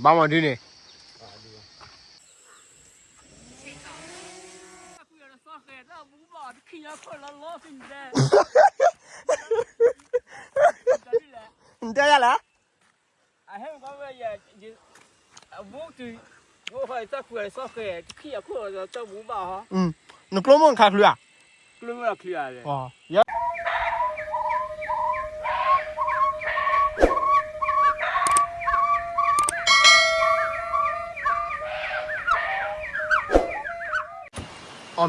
ဘၣ်မၤဒုန့ၣ် နတဲယၤလဲၣ်. နကျိ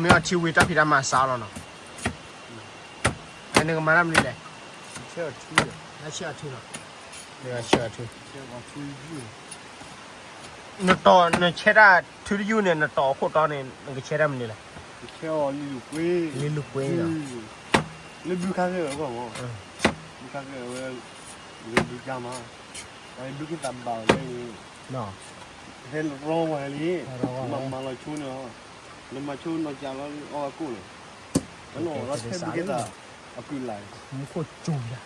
မိၢ်နခးချုးဧါ. အီၣ်မ့ၤအီထံဝံၤ တၢ်ဖံးတၢ်မၤစးလီၤနီၤ. နကမၤတၢ်မနုၤလဲၣ်. ဆဲးအီထံလီၤ. ဆဲးအီထံ. နတီၤ နဆဲးတၢ်ထုတယုၢ်န့ၣ် နတီၤအခိၣ်တီန့ၣ် နကဆဲးတၢ်မနုၤလဲၣ်. လံာ်လူၤကွ့. လံာ်လူၤကွ့လီၤ. လၢဘုခါကဲဝဲကီၢ်မး. ဘုခါကဲဝဲ လၢဘုကါမး. ဘုခ့သးဘၣ်ဝဲလၢ ဟဲလီၤရီဝဲလံ. မၤမၤလီၤဆိန့ၣ်လီၤ. နမၤဆိနီၢ်ကၠးလီၤ အီၣ်ဝဲကိၣ်လီၤ. လီၤထဲဘုခ့သး အကုၢ်လၢ် မူခိၣ်ကၠိယၤ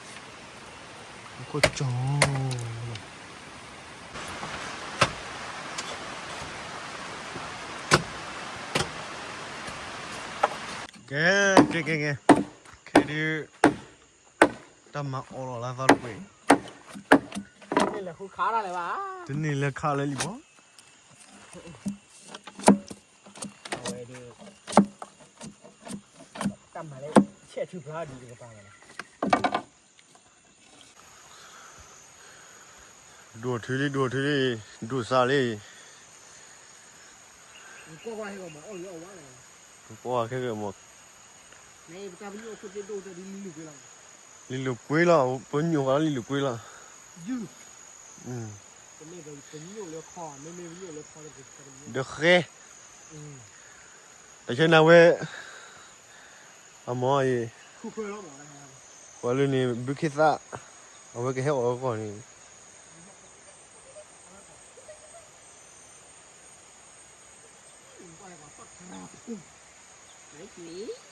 မူခိၣ်ကၠိ ကဲ ကဲ ကဲ ကဲ ခဲဒုး တၢ်မၤအီလီၤလၢသီတကွဲး တန့ၢ်လၢခါလၢလံဘီ အဝဲဒုး တၢ်မၤလၢ ဆဲးထုဖျါဒံးတကပၤလီၤ. ဒိၣ်ထူလံ ဒိၣ်ထူလံ ဒိၣ်စးလံ. ကွၢ်ခဲကမး လံာ်လူၤကွ့လီၤ ပညိၣ်ဃီလံာ်လူၤကွ့လီၤ. ဒီးဃဲ တဆဲနၤဝဲ အမ့ၢ်အံၤ ပှၤလၢန့ၣ် ဘုခ့သၣ် အဝဲကဟဲအီၣ်အဂီၢ်န့ၣ် ပှၤဆဲးဃ့ယဲၢ် ပှၤဆဲးဃ့ယဲၢ်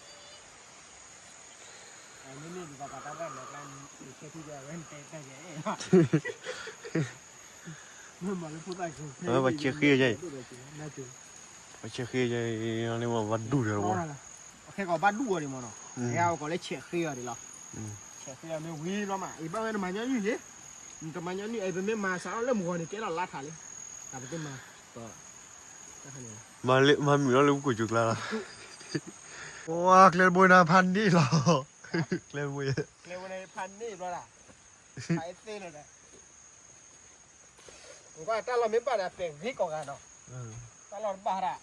လၢမ့ၢ်ဘၣ်ဒူၣ်ဒီး ခဲကီးဘၣ်ဒူၣ်အီၤဒံးမးနီၤ ဟဲအီၣ်ကီးလၢဆဲးဃ့အီၤဒံးလီၤ ဆဲးဃ့အီၤမ့ၢ်ဝံၤလီၤမး အံၤဘၣ်ဝဲနမၤညီနုၢ်ယဲၢ် နတမၤညီနုၢ် အံၤပမ့ၢ်မၤစးထီၣ်လၢမုၢ်ဂီၤန့ၣ် ကဲထီၣ်လါထးလံ တၢ်ပတမၤ မၤမုာ်လီၤလၢပကိးကၠိကျါလီၤ ပှၤကျဲတဘိနၤဖးန့ၢ်လီၤ ကျဲတဘိ ဖးန့ၢ်ဘျီဒၣ် ဖးအသ့လီၤဒီး နကွၢ်တၢ်လီၢ်မ့ၢ်ဘၣ်ဒီး အပဲာ်ဂ့ၤကီးဂၤဒီး တၢ်လီၢ်တဘၣ်ဒၣ်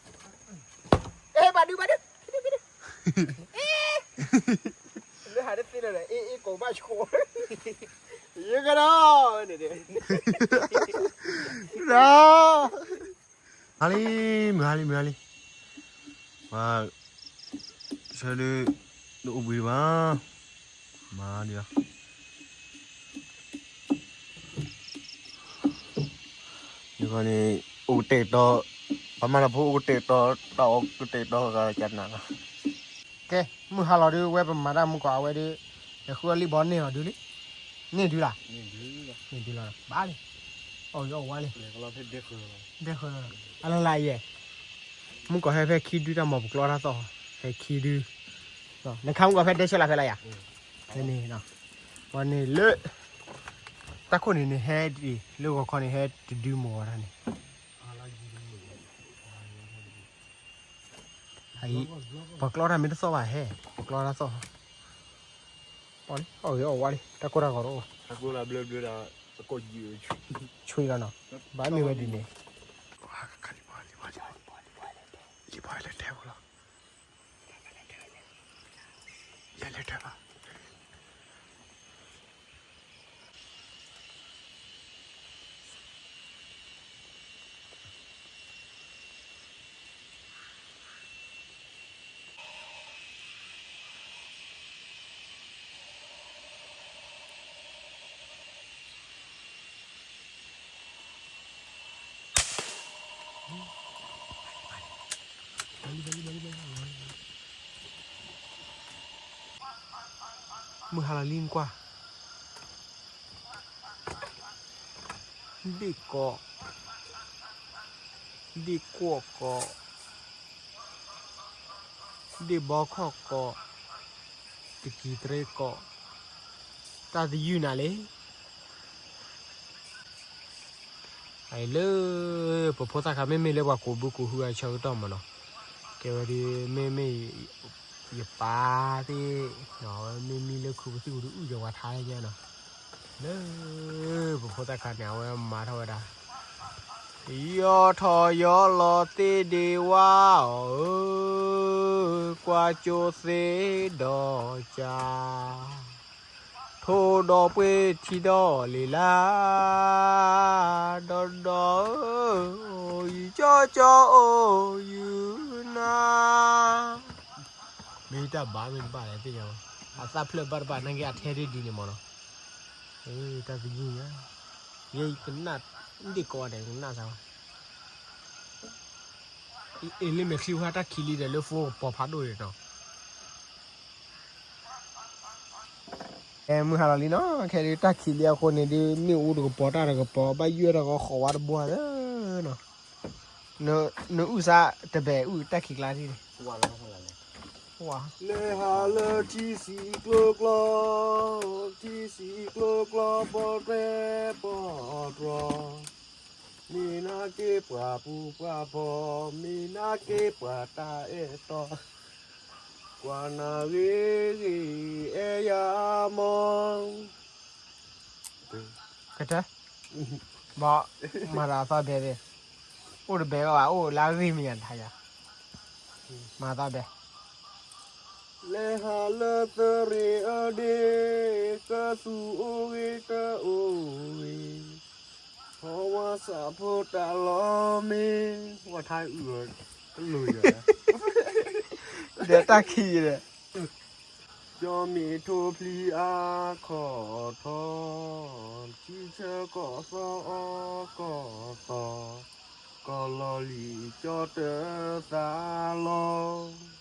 အဲ ဘၣ်ဒု ဘၣ်ဒု လၢဟးတသ့လၢၤဒီး အ့ အ့ ကိးဘၣ်ဆိ ယကဒီး ဒီး ဟါလံ မုၢ်ဟါလံ မုၢ်ဟါလံ ပှၤ ဆၢဒု တအိၣ်ဘှံးဒံးဘၣ် မၤဒံးလီၤ ယဂီၢ်န့ၣ် အိၣ်ကတဲာ်ကတီၤ ပှၤမၤတၢ်ဖိအိၣ်ကတဲာ်ကတီၤ တၢ်အီၣ်ကတဲာ်ကတီၤဂၤကနၣ်လီၤ ကဲ မုၢ်ဟါလီၤဒု ဝဲပမၤတၢ်မူကီၢ်အဝဲဒု လဲၤဃုအီၣ်လံဘီန့ၢ်လီၤဒုလံ န့ၢ်ဒုလီၤ န့ၢ်ဒုလီၤ ဘၣ်လံ အီၣ်ယအီၣ်ဝါလံ ဒဲဃၢလီၤ အလလးယဲၢ် မူကီၢ်ဟဲဖဲခံဒုတၢ်မီၤပကျီတၢ်သီၣ် ဖဲခံဒု နခါမူကီၢ်ဖဲဒဲဆၢလးဖဲလၢယၤ ဖဲန့ၣ် ပှၤန့ၣ်လၢ တၢ်ခိၣ်န့ၣ်န့ၣ်ဟဲဒ်အံၤ လၢဂီၤခီန့ၣ်ဟဲတဒုမီၤဝဲဒၣ်န့ၣ် အံၤ ပှၤကျီတၢ်မ့ၢ်တသီၣ်ဘၣ်ဟဲ ပှၤကျီတၢ်သီၣ် အီၣ်လံ အီၣ်ဂ့ၤအီၣ်ဝါလံ တၢ်ကိၢ်တၢ်ဂီၤတအိၣ်ဘၣ် ဆွံလီၤနီၤ ဘၣ်မ့ၢ်ဝဲဒ်န့ၣ် လံဘီလဲၤတဲဖိလီၤ ယလဲၤတဲဘၣ် မုၢ်ဟါလီၤလံနကွၢ် ဒ့ၣ်ကီး, ဒ့ၣ်ကွီၢ်ကီး, ဒ့ၣ်ဘီခီၣ်ကီး, တကံၤတရ့ကီး, တၢ်သယုၢ်နၤလံ. လၢ ပဖိသၣ်ခါ မ့မ့ၢ်လၢပှၤကူးဘုကူးဟုအဆၢကတီၢ်မးနီၤ, ကဲဝဲဒ် မ့မ့ၢ် ယပၢ်သ့ၣ် မ့မ့ၢ်လၢခုပသံၣ်ပူၤဒုးအုၣ်ယဝၤထါညါနီၤ, လၢ ပဖိသၣ်ခါန့ၣ် အဝဲမၤထီၣ်ဝဲဒၣ် ယီၢ်ထီၣ်ယီၢ်လီၤသ့ၣ်ဒ့ဝါအီၤဧၢ, ကွၢ်ကၠိသ့ဒီးကၠါ, ထိၣ်ဒီးပှ့ၤထံဒီးလံၤလါ, ဒီးဒီးဧၢ, ယကၠီကၠီအိၣ်ယုၢ်နၤ, မ့ၢ်တၢ်ဘၣ်မ့ၢ်တဘၣ်လဲၣ်သ့ၣ်ညါ, အသၣ်ဖျၢၣ်ဘၣ်တဘၣ်နာ်က့အထဲဒ်ဒ်န့ၣ်မးနီၤ, တၢ်သယုၢ်ညါ, ယဲယကနၣ်, ဒ့ၣ်ကီးဒဲး ယကနၣ်စၢ်ဝဲ အ့ၣ် လၢမဲာ်ချံဝဲတၢ်ခံးလံဒီး လၢဖိကပီၤဖးဒိၣ်န့ၣ်နီၤ, အဲ မုၢ်ဟါလီၤလံနီၤ, ခဲဒုးတၢ်ခံးလံအဃိန့ၣ်ဒုး မ့ၣ်အူတကပီၤတၢ်တကပီၤ ဘၣ်ယုၢ်တၢ်ဂီၤဃီးဝါတဘိသၢနီၤ, နအုၣ်စၢ်တဘဲၣ်အုၣ်တၢ်ခံးကျါထံၣ်န့ၣ်, လဲၤဟးလၢထံဆံးကျိကျီ, ထံဆံးကျိကျီ ပီၣ်ကျဲပီၣ်တြီၤ, မ့ၢ်နာ်က့ပှၤပူၤပှၤဖီ, မ့ၢ်နာ်က့ပှၤတၢ်အဲၣ်တီ, ကွၢ်နၤဂ့ၤဂ့ၤ အဲၣ်ယၤမီၢ်, ကတၢၢ်, ဘၣ်, မၤဒီးအသီဘဲသ့ၣ်, အိၣ်တဘဲဘၣ် အိၣ်လၢအဂ့ၢ်မ့ၢ်ယၤတဟါယၤ, မၤသီဘဲ လဲၤဟးလၢသရ့ၣ်အဒ့ၣ်, ကသူၣ်အိၣ်ဂ့ၤတအိၣ်ဂ့ၤ, ထီၣ်ဝါစးဖိတၢ်လီၤမ့ၢ်, ဝဲထါအုၣ်အီၤ, တလိၣ်ယၤ, ဒီးတၢ်ခံးဒီး, ကၠီမ့ၢ်ထိၣ်ဖျံးအါခီၣ်ထီ, ထံဆၢကီၢ်သီအီကီၢ်သီ, ကီၢ်လီၤလံၤကၠီတသးလီၤ.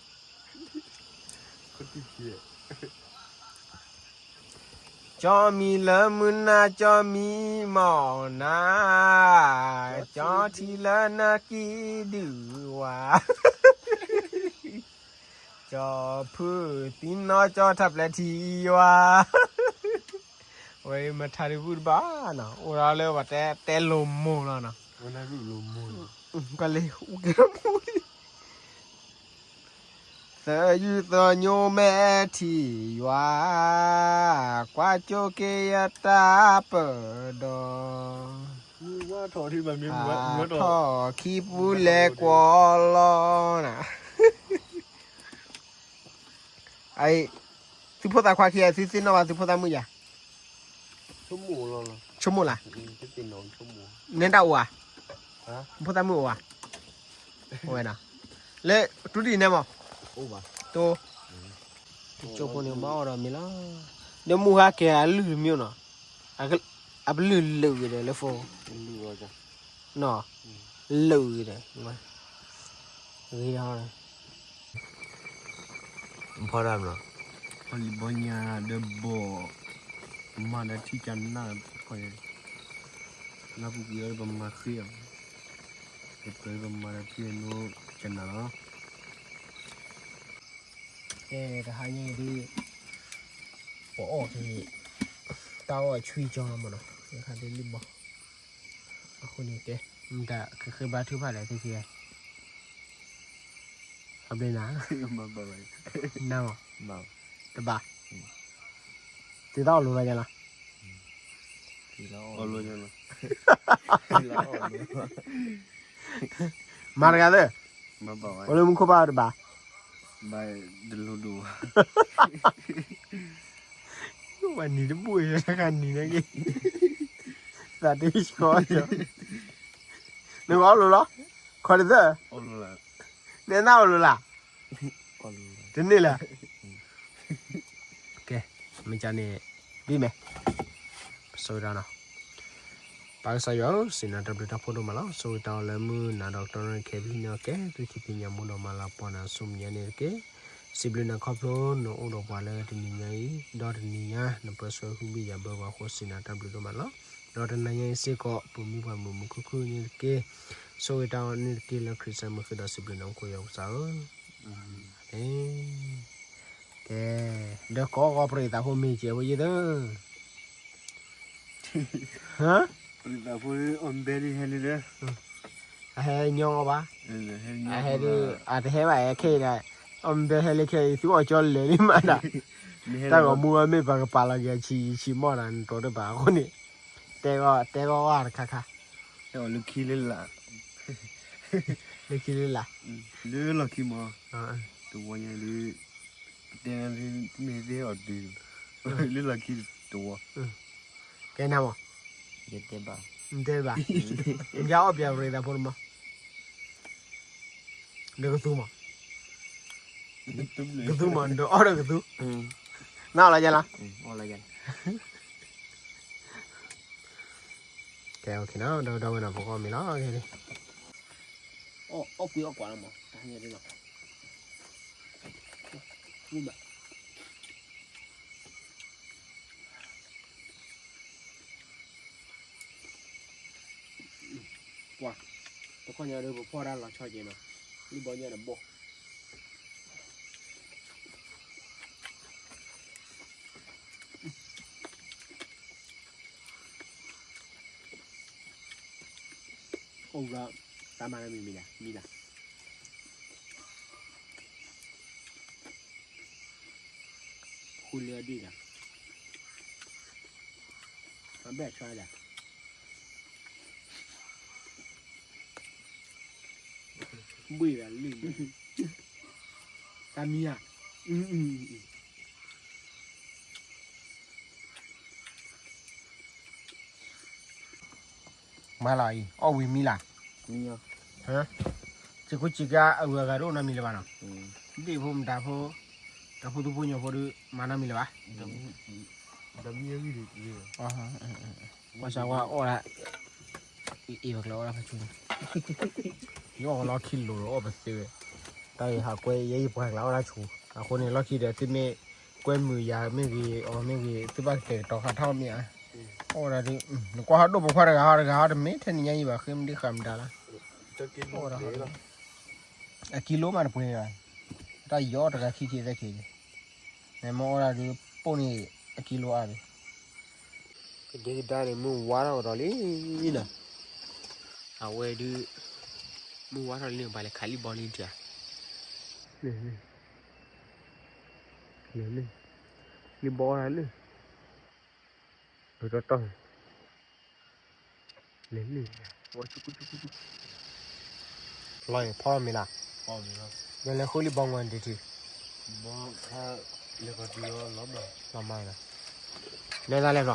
ကီၢ်မံၤလၢမုၢ်နၤ ကၠီမံၤမီၢ်နၤ, ကၠီထံလၢနကံၢ်ဒုးဝါ, ကၠီဖုသံနီၢ် ကၠီထၢၣ်ပျဲထံယွၤ, ဝဲမထါဒုးဘူၣ်တဘၣ်နီၤ, အိၣ်ဒီးလၢပှၤတဲတဲလိၤမိၢ်လီၤနီၤ, ကလံၤအူကဲမိၢ်လံ သယုၢ်သညိမဲာ်ထံယွၤ, ကွၢ်ကၠိက့ၤယတၢ်ပၢၢ်ဒီး, ထီၣ်ခံပူၤလဲၤကွီၢ်လီၤနၤ, သုဖိသၣ်ခွါခံဂၤ သုသ့ၣ်နီၣ်ဘၣ်သုဖိသၣ်မုၣ်ယၤ, ဆိကမိၣ်လၢ, နဲဒၣ်အိၣ်ဧါ, ဖိသၣ်မုၣ်အိၣ်ဧါ, ဝဲဒၣ်, လၢတူၢ်ဒံးနဲမး, တိ, ကၠိဖိန့ၣ်ဘၣ်အီၣ်ဒီးမ့ၤလီၤ, ဒီးမုၢ်ဟါကဲအလုၢ်တမံၤနီၤ, အပလုၢ်လၢာ်ဂ့ၤဒီးလၢ phone, နီၤ, လၢာ်ဂ့ၤဒီး, ဂ့ၤဒီး, ဖီဒၣ်မး, ပှၤလံၤဘီညါဒီးဘီၣ်, မၤဒီးထံကနၣ်, လၢပူၤကွံာ်အီၤဒီးပမၤဃ့အီၤ, ပပၢၤပမၤဒီးထံအနိကနၣ်လီၤ. ကဲ တဟါညါအံၤဒ် ပအီၣ်က့ၤ တၢ်အီၣ်ဆံကၠီမးနီၤ, အခါဒ်လံၣ်ဘီ, အဃိန့ၣ်ကဲ မတၤကဃ့ဘါထုကဖၣ်ဒီးသုခံဂၤ, အဘျ့နၤ, နၤမး, တဘၣ်, သုသးအီၣ်လိၤလီၤယၤလီၤ. မၤတဂၤသ့ၣ်, အိၣ်လၢမူခိၣ်ဘၣ်တဘၣ်, ဘၣ်တလိၣ်ဒိၣ်ဘၣ်, ဝဲနံၤတဘူၣ်တခါနံၤန့ၣ်က့ၤ, သးတဆှီ, နကအီၣ်လိၤလီၤ, ခီဒသ့ၣ်, နနၢ်အီၣ်လိၤလၢ်, တန့ၢ်လၢ ကဲ, မ့ၢ်ကန့ၣ် ဒ်မဲာ်, ပဆိၣ်ဂ့ၤတၢ်နီၤ, ပၢ်ကစၢ်ယွၤဧၢ, စံးနၤတၢ်ဘျုးတၢ်ဖှိၣ်ဒိၣ်မးလီၤ. ဆိၣ်ဂ့ၤတၢ်အီၤလၢမုၢ်နၤဒီးကတီၢ်နၣ်ရံၣ်ခဲအံၤပဟံးန့ၢ်အီၤကဲ သုခံသ့ၣ်ညါမူဒီးမၤလၤကပီၤနၤဆူမဲာ်ညါန့ၣ်တက့ၢ်. စံးဘျုးနၤခီဖျိနအိၣ်ဒီးပှၤလၢတနံၤညါအံၤ, ဒီးတနံၤညါ နပၢဆှၢဟုဘံၣ်ယၤဘၢပှၤအဃိ စံးနၤတၢ်ဘျုးဒိၣ်မးလီၤ. ဒီးတနၤညါအံၤစ့ၢ်ကီး ပမူပှၤမုာ်မုာ်ခုၣ်ခုၣ်န့ၣ်တက့ၢ်, ဆိၣ်ဂ့ၤတၢ်အီၣ်န့ၣ်တက့ၢ် လၢခရံာ်စၢ်မုၢ်ဃ့ဒီးစံးဘျုးနီၢ်ခိယွၤပကစၢ်ဧၢ, အၤမ့ၣ်. ကဲ, ဒီးကိးဂီၤပရံးသးဖိမ့ၢ်ကဲဖိယ့ၢ်သၢ ပရံးသးဖိအီၣ်ဘဲလံဟဲလံဒီး, အဟဲညီအီၤဘၣ်, အဟဲဒုး အတဟဲဘၣ်အဲခဲအံၤဒီး, အီၣ်ဘဲဟဲလံခဲအံၤ သုအီၣ်ကၠီလဲၤလံမးဒီး, တၢ်ဂီၤမူအမ့ၢ်ပှၤကပာ်လီၤက့ၤအဆံးဆံးမီၢ်ဒီး နတိၤတဘၣ်အဃိန့ၣ်, တဲဂီၤတဲဂီၤအီၣ်တခါခါ, လၢခံလၢလာ်, လၢခံလၢလာ်, လၢလီၢ်ခံမး, တဝီညါဒုး တဲနၤဒုး မ့ၢ်သ့အီၣ်ဒုး, လၢလီၢ်ခံတဝီ, ကဲနၤမး, ယတဲဘၣ်, နတဲဘၣ်, ယအီၣ်ပၠးပရံးသးဖိတမး, ဒီးကသူမး, ကသူမး ဒီးအီၣ်ဒီးကသူ, နအီၣ်လီၤယၤလီၤ, ကဲ OK နီၤ, ဒီးဒီဝဲနီၤ ပကအီၣ်မ့ၤလီၤ, အီၣ်ကွံအီၣ်ကွၢ်လီၤမး, တၢ်ညါဒ်နီၤ ပှၤ, တခီညါဒီးပဖီၣ်တၢ်လီၤဆီက့ၤနီၤ, လံၣ်ဘီညါတဘီၣ်, အိၣ်ဘျီ, တၢ်မၤနီတမံၤမံၤဒၣ်, မံၤလၢ် ဃုလၢအဒံၣ်ဒီး, အဘဲၣ်ဆါဒီး, ဘှံးဒီးလံၣ်, တၢ်မံၤဧါ, မၤလီၤအံၤ အီၣ်ဝံၤမံလၢ်, စ့ၢ်ခိၣ်စ့ၢ်ကါအဂုၤအဂၤတအိၣ်နီတမံၤလၢၤဘၣ်နီၤ, ဒ့ၣ်ဖိမတၤဖိ, တၢ်ဖိသူဖိညီဖိဒီး မၤနီတမံၤလၢၤဘၣ်, ပှၤစးဝါအီၣ်ဒၣ်, အ့ၣ်ပကျဲအီၣ်ဒၣ်ဖးဆူ, ယအီၣ်လီၢ်ခံလိၤဒီးအီၣ်ပသ့ဝဲ, တၢ်အံၤဟးကွဲယဲယပှၤကျါအီၣ်ဒၣ်ဆူ, အဃိန့ၣ်လီၢ်ခံဒီးသုမ့ၢ်ကွဲမုာ်ယၤမ့ၢ်ဂ့ၤ အီၤမ့ၢ်ဂ့ၤ သုဘၣ်ကတဲာ်ကတီၤဃာ်ထီၣ်မ့ၢ်ဧါ, အီၣ်ဝဲဒၣ်ဒုး, နကွၢ်ဟီၣ်ဒိၣ်ပိာ်ခွါတဂၤဟီတဂၤဟီတမ့ၢ်ထဲန့ၣ်ညါအံၤဘၣ် ဃ့မဒုဃာ်မတၤလၢ, အကံလိမးတပှဲၤဘၣ်, တၢ်ယီတဂၤခံက့ၤသဲက့ၤ, နမ့ၢ်အီၣ်ဒၣ်ဒုး ပိၢ်န့ၣ် အကံလိအါဘၣ်, ကဒဲကဒါန့ၣ် မုၢ်ဝါထီၣ်ကဒီးလံနီၤ, အဝဲဒုး, မုၢ်ဝါထီၣ်လံ ပှၤလဲၤခးလံၣ်ဘီလံတၢ်, လံၣ်ဘီအီၣ်ဒၣ်လံ, တီတီ, လံၣ်, လီၤအံၤဖီမ့ၤလၢ်, ဒီးလဲၤဃုလံၣ်ဘီငွၢ်ဒံးထံး, လီၤမၢ်လီၤ, နဲဒၣ်လဲၣ်ဘျီ,